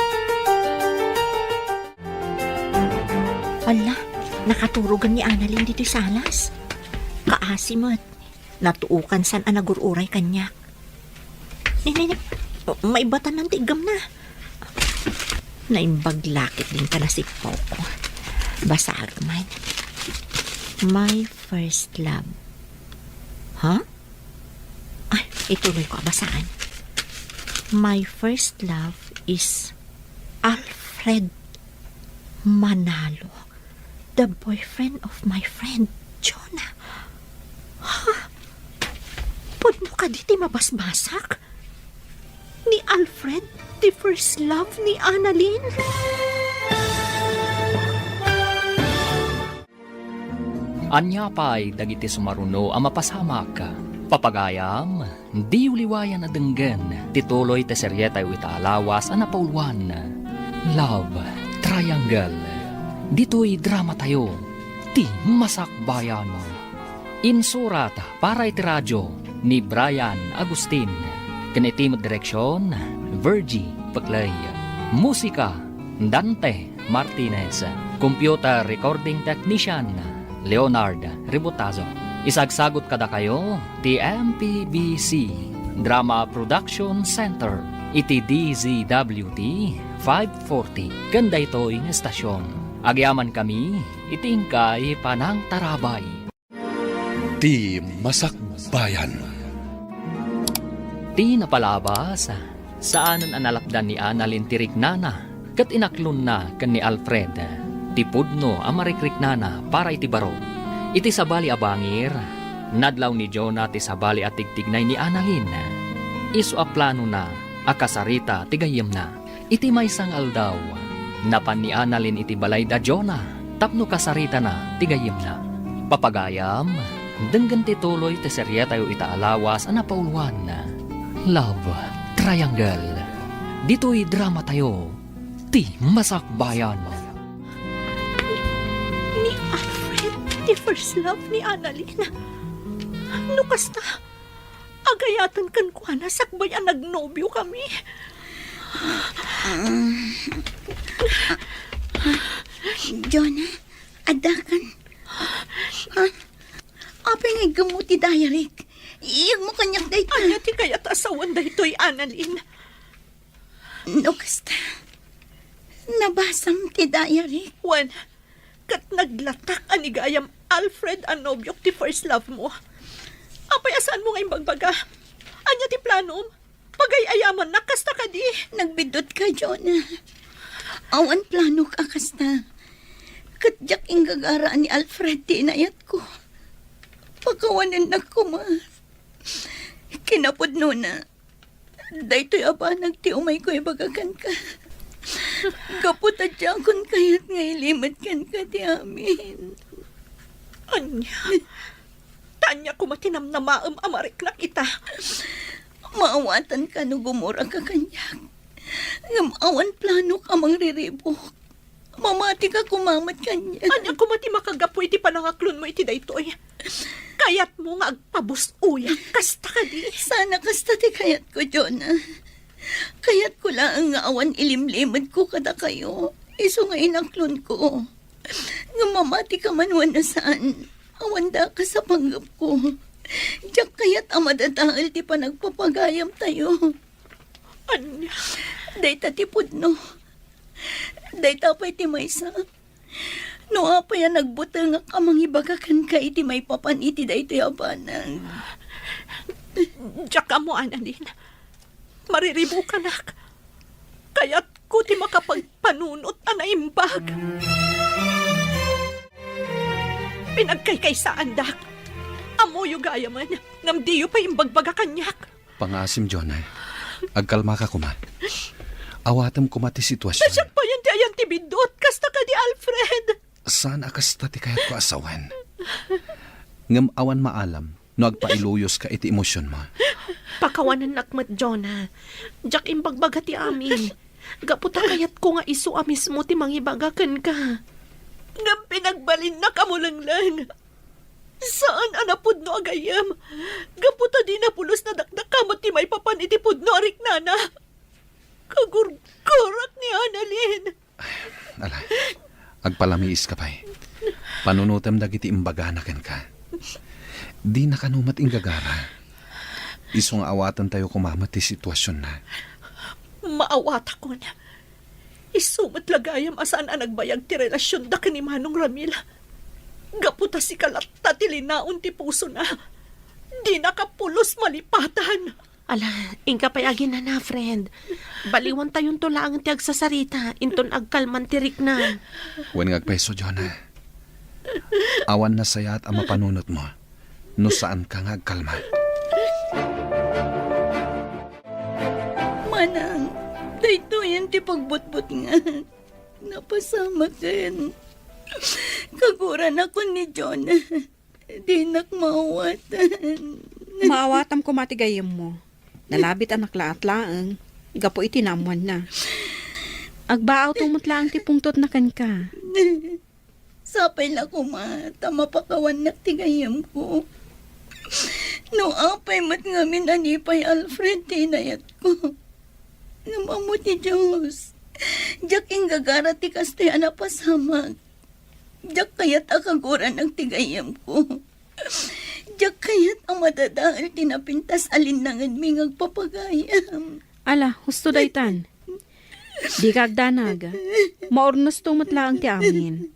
Ala, nakaturogen ni Annalyn ditoy salas. Kaasi met. Natuokan saan a nagur-uray kaniak. Ni, ni, ni. Maibatan ti iggemna. Naimbag la ketdin ta nasippawko. Basaek man. My first love. Ha? Ay, ituloyko a basaan. My first love is Alfred Manalo. The boyfriend of my friend, Jonah. Ha? Pudno kadi ti mabasbasak? Ni Alfred, the first love ni Annalyn? Ania pay dagiti sumaruno a mapasamak? Papagayam, diyo liwayan a denggen ti tuloy ti serietayo ita a lawas a napauluan, Love Triangle. Ditoy dramatayo, ti Masakbayan. Insurat para iti radio ni Brian Agustin, ken iti met direksion, Virgie Peclay. Musika, Dante Martinez. Computer recording technician, Leonard Ributazo. Isagsagut kadakayo ti M P B C Drama Production Center iti D Z W T five forty ken daytoy nga estasion. Agyamankami iti inkay panangtarabay. Ti Masakbayan. Ti napalabas, saanen a nalapdan ni Annalyn ti riknana ket inaklonna ken ni Alfred ti pudno a marikriknana para iti baro. Iti sabali a bangir, nadlaw ni Jonah ti sabali a tigtignay ni Annalyn. Isu a planona a kasarita ti gayyemna. Iti maysa nga aldaw, napan ni Annalyn iti balay da Jonah tapno kasaritana ti gayyemna. Papagayam, denggen ti tuloy ti serietayo ita a lawas a napauluan, Love Triangle. Ditoy dramatayo, ti masakbayan. Ni Alfred, ti first love ni Annalyn. No kasta, agayatan kenkuana sakbay a nagnobiokami. Jonah, addakan. Ah, apay nga iggemmo ti diaryk? Iyegmo kaniak dayta. Ania ti kayat a sawen daytoy, Annalyn? No kasta, nabasam ti diaryk. Wen, ket naglatak a ni gayam Alfred a nobiok ti first love mo. Apay a saanmo nga imbagbaga? Ania ti planom? Pagay-ayamannak kasta kadi? Nagbiddutka, Jonah. Awan planok a kasta. Ket diak inggagara a ni Alfred ti inayatko. Pakawanennak koma. Kinapudnona, daytoy a banag ti umayko ibaga kenka. Gapu ta diakon kayat nga ilimed kenka ti amin. Ania? Ta ania koma ti namnamaem a mariknak ita? Maawatanka no gumuraka kaniak. Ngem awan planok a mangriribuk. Mamatika koma met kaniak. Ania koma ti makagapu iti panangaklonmo iti daytoy? Kayatmo nga agpabusuyak kasta kadi? Saan a kasta ti kayatko, Jonah. Kayatko laeng nga awan ilimlimedko kadakayo, isu nga inaklonko. Ngem mamatika man wenno saan, awan dakes a panggepko. Diak kayat a madadael ti panagpapagayamtayo. Ania? Dayta ti pudno. Dayta pay ti maysa. No apay a nagbutengak a mangibaga kenka iti maipapan iti daytoy a banag. Diak ammo, Annalyn. Mariribukanak. Kayatko ti makapagpanunot a naimbag. Pinagkaykaysaandak. Ammoyo gayamen, ngem diyo pay imbagbaga kaniak. Pangaasim, Jonah. Agkalmaka koma. Awatem koma ti sitwasion. Siak payen ti ayan ti biddut, kasta kadi, Alfred. Saan a kasta ti kayatko a sawen. Ngem awan maalam no agpailuyoska iti emosionmo. Pakawanennak met, Jonah. Diak imbagbaga ti amin. Gapu ta kayatko nga isu a mismo ti mangibaga kenka. Ngem pinagbalinnak a mulengleng. Saan a napudno a gayyem. Gapu ta dina pulos nadakdakama ti maipapan iti pudno a riknana. Kagurgurak ni Annalyn. Ala, agpalamiiska pay. Panunotem dagiti imbagana kenka. Dina kano met inggagara. Isu nga awatentayo koma met ti situasionna. Maawatakon. Isu met la gayam a saan a nagbayag ti relasionda ken ni Manong Ramil. Gapu ta sika latta ti linaon ti pusona. Dinaka pulos malipatan. Ala, inka pay aginana, friend. Baliwantayonto laeng ti agsasarita, inton agkalman ti riknam. Wen nga agpayso, Jonah. Awan nasayaat a mapanunotmo no saanka nga agkalma. Manang, daytoyen ti pagbutbutngan. Napasamaken. Kaguranakon ni Jonah. Dinak maawatan. Maawatam koma ti gayyemmo. Nalabitanak laat laeng gapu iti naammoanna. Agbaawto met laeng ti pungtotna kenka. Sapay la koma ta mapakawannak ti gayyemko. No apay met ngamin a ni pay Alfred ti inayatko. Ngem ammo ti Dios, diak inggagara ti kastoy a napasamak. Diak kayat a kaguranak ti gayyemko. Diak kayat a madadael ti napintas a linnangenmi nga agpapagayam. Ala, husto daytan. Dika agdanag. Maurnosto met laeng ti amin.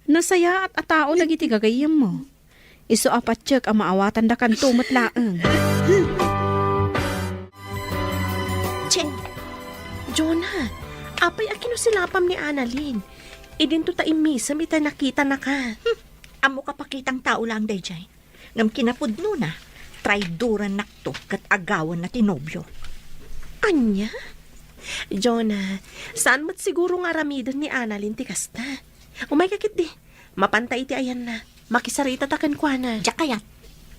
Nasayaat a tao dagiti gagayyemmo. Isu a patiek a maawatandakanto met laeng. Jen. Jonah, apay a kinusilapam ni Annalyn? Idinto ta immisem ita nakitanaka. Hmm, ammo kapakitang tao laeng daydiay. Ngem kinapudnona, traidorannakto ket agawanna ti nobio. Ania? Jonah, saan met siguro nga aramiden ni Annalyn ti kasta? Umayka ketdi. Mapanta iti ayanna. Makisaritata kenkuana. Diak kayat.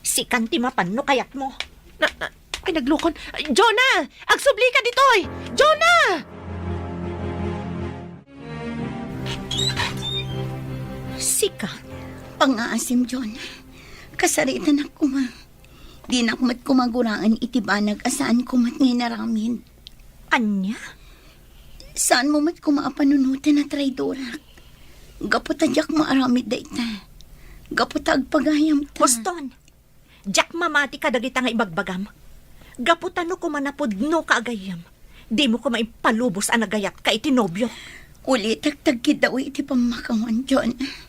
Sikan ti mapan no kayatmo. Na, na, ay, naglukon. Jonah! Agsublika ditoy! Jonah! Sika? Pangngaasim, Jonah. Kasaritanak koma. Dinak met koma guraen iti banag a saanko met nga inaramid. Ania? Saanmo met koma a panunoten a traidorak. Gapu ta diak maaramid dayta. Gapu ta agpagayamta. Huston! Diak mamati kadagita nga ibagbagam. Gapu ta no koma napudnoka a gayyem, dimo koma impalubos a nagayatka iti nobiok. Ulitek ta agkiddawi iti pammakawan, Jonah.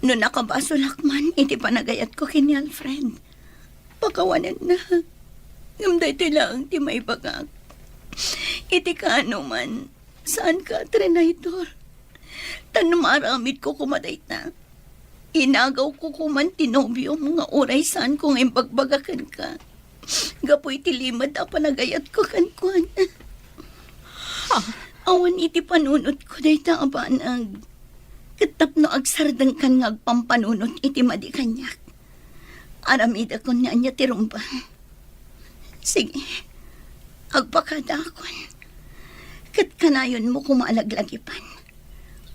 No nakabasolak man iti panagayatko ken ni Alfred, pakawanennak. Ngem daytoy laeng ti maibagak. Iti kaano man, saanka a trinaydor. Ta no maaramidko koma dayta, inagawko koman ti nobiom nga uray saanko nga imbagbaga kenka gapu iti limed a panagayatko kenkuana. Ha? Awan iti panunotko dayta a banag. Ket tapno agsardengkan nga agpampanunot iti madi kaniak, aramidakon ni ania ti rumbeng. Sige, agpakadaakon. Ket kanayonmo koma a laglagipan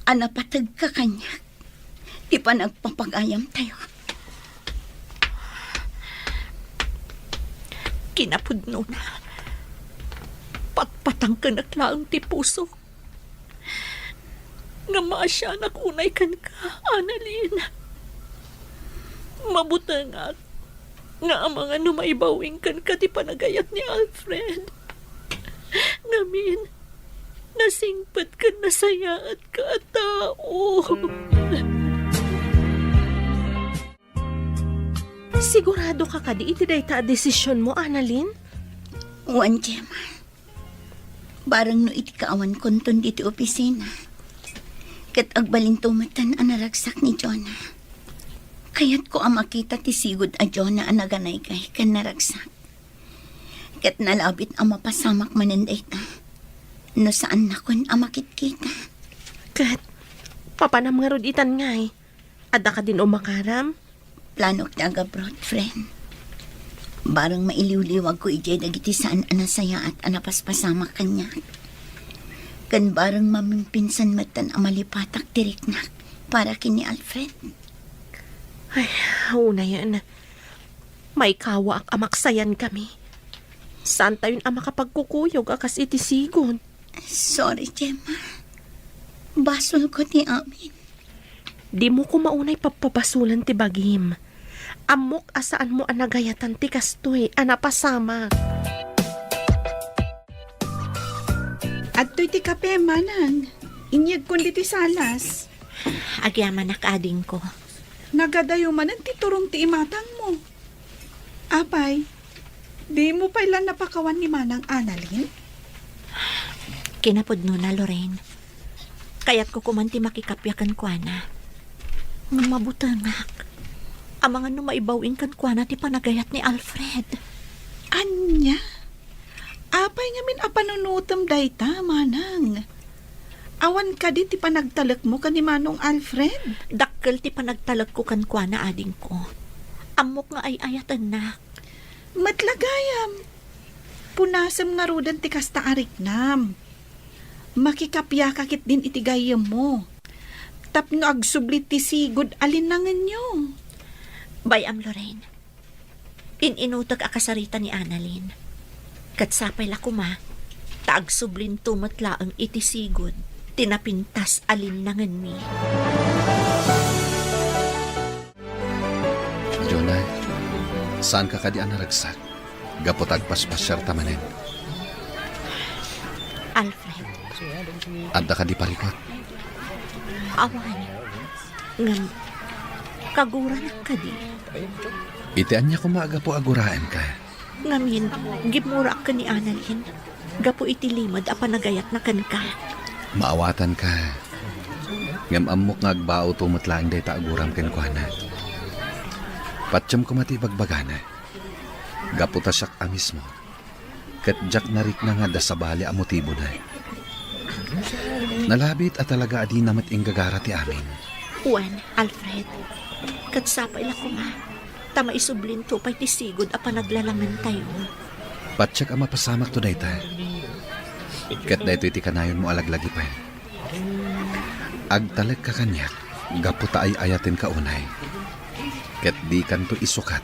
a napategka kaniak ti panagpapagayamtayo. Kinapudnona, patpatangkenak laeng ti pusok. Ngem maasianak unay kenka, Annalyn. Mabutengak nga amangan no maibawing kenka ti panagayat ni Alfred. Ngamin, nasingpet ken nasayaatka a tao. Siguradoka kadi iti dayta a desisionmo, Annalyn? Wen, Gemma. Bareng no iti kaawankonton ditoy opisina, ket agbalinto metten a naragsak ni Jonah. Kayatko a makita ti sigud a Jonah a naganaygay ken naragsak. Ket nalabit a mapasamak manen dayta no saannakon a makitkita. Ket papanam ngarud itan ngay? Adda kadin umakaram? Planok ti agabroad, friend. Bareng mailiwliwagko idiay dagiti saan a nasayaat a napaspasamak kaniak. Ken bareng mamimpinsan metten a malipatak ti riknak para ken ni Alfred. Ay, unayen. Maikawaak a maksayankami. Saantayon a makapagkukuyog a kas iti sigud. Sorry, Gemma. Basolko ti amin. Dimo koma unay pappabasolen ti bagim. Ammok a saanmo a nagayatan ti kastoy a napasamak. Adtoy ti kape, manang. Inyegkon ditoy salas. Agyamanak, adingko. Nagadayo manen ti turong ti imatangmo. Apay, dimo pay la napakawan ni Manang Annalyn? Kinapudnona, Lorraine. Kayatko koman ti makikappia kenkuana. Ngem mabutengak. Amangan no maibaw-ing kenkuana ti panagayat ni Alfred. Ania? Apay ngamin a panunotem dayta, manang? Awan kadi ti panagtalekmo ken ni Manong Alfred? Dakkel ti panagtalekko kenkuana, adingko. Ammok nga ay-ayatennak. Met la gayam. Punasem ngaruden ti kasta a riknam. Makikapiaka ketdin iti gayyemmo. Tapno agsubli ti sigud a linnangenyo. Bay-am, Lorraine. In-inutek a kasarita ni Annalyn. Ket sapay la koma, ta agsublinto met laeng iti sigud ti napintas a linnangenmi. Jonah, saanka kadi a naragsak? Gapu ta agpaspasiarta manen. Alfred. Adda kadi parikut? Awan. Ngem, kaguranak kadi? Iti ania koma a gapu a guraenka? Ngamin, gimmuraak ken ni Annalyn gapu iti limed a panagayatna kenka. Maawatanka. Ngem ammok nga agbaawto met laeng dayta a guram kenkuana. Patiem koma ti ibagbagana. Gapu ta siak a mismo ket diak narikna nga adda sabali a motibona. Nalabit a talaga a dina met inggagara ti amin. Wen, Alfred, ket sapay la koma, ta maisublinto pay ti sigud a panaglalamentayo. Patiek a mapasamakto dayta. Ket daytoy ti kanayonmo a laglagipen. Agtalekka kaniak gapu ta ay-ayatenka unay. Ket dikanto isukat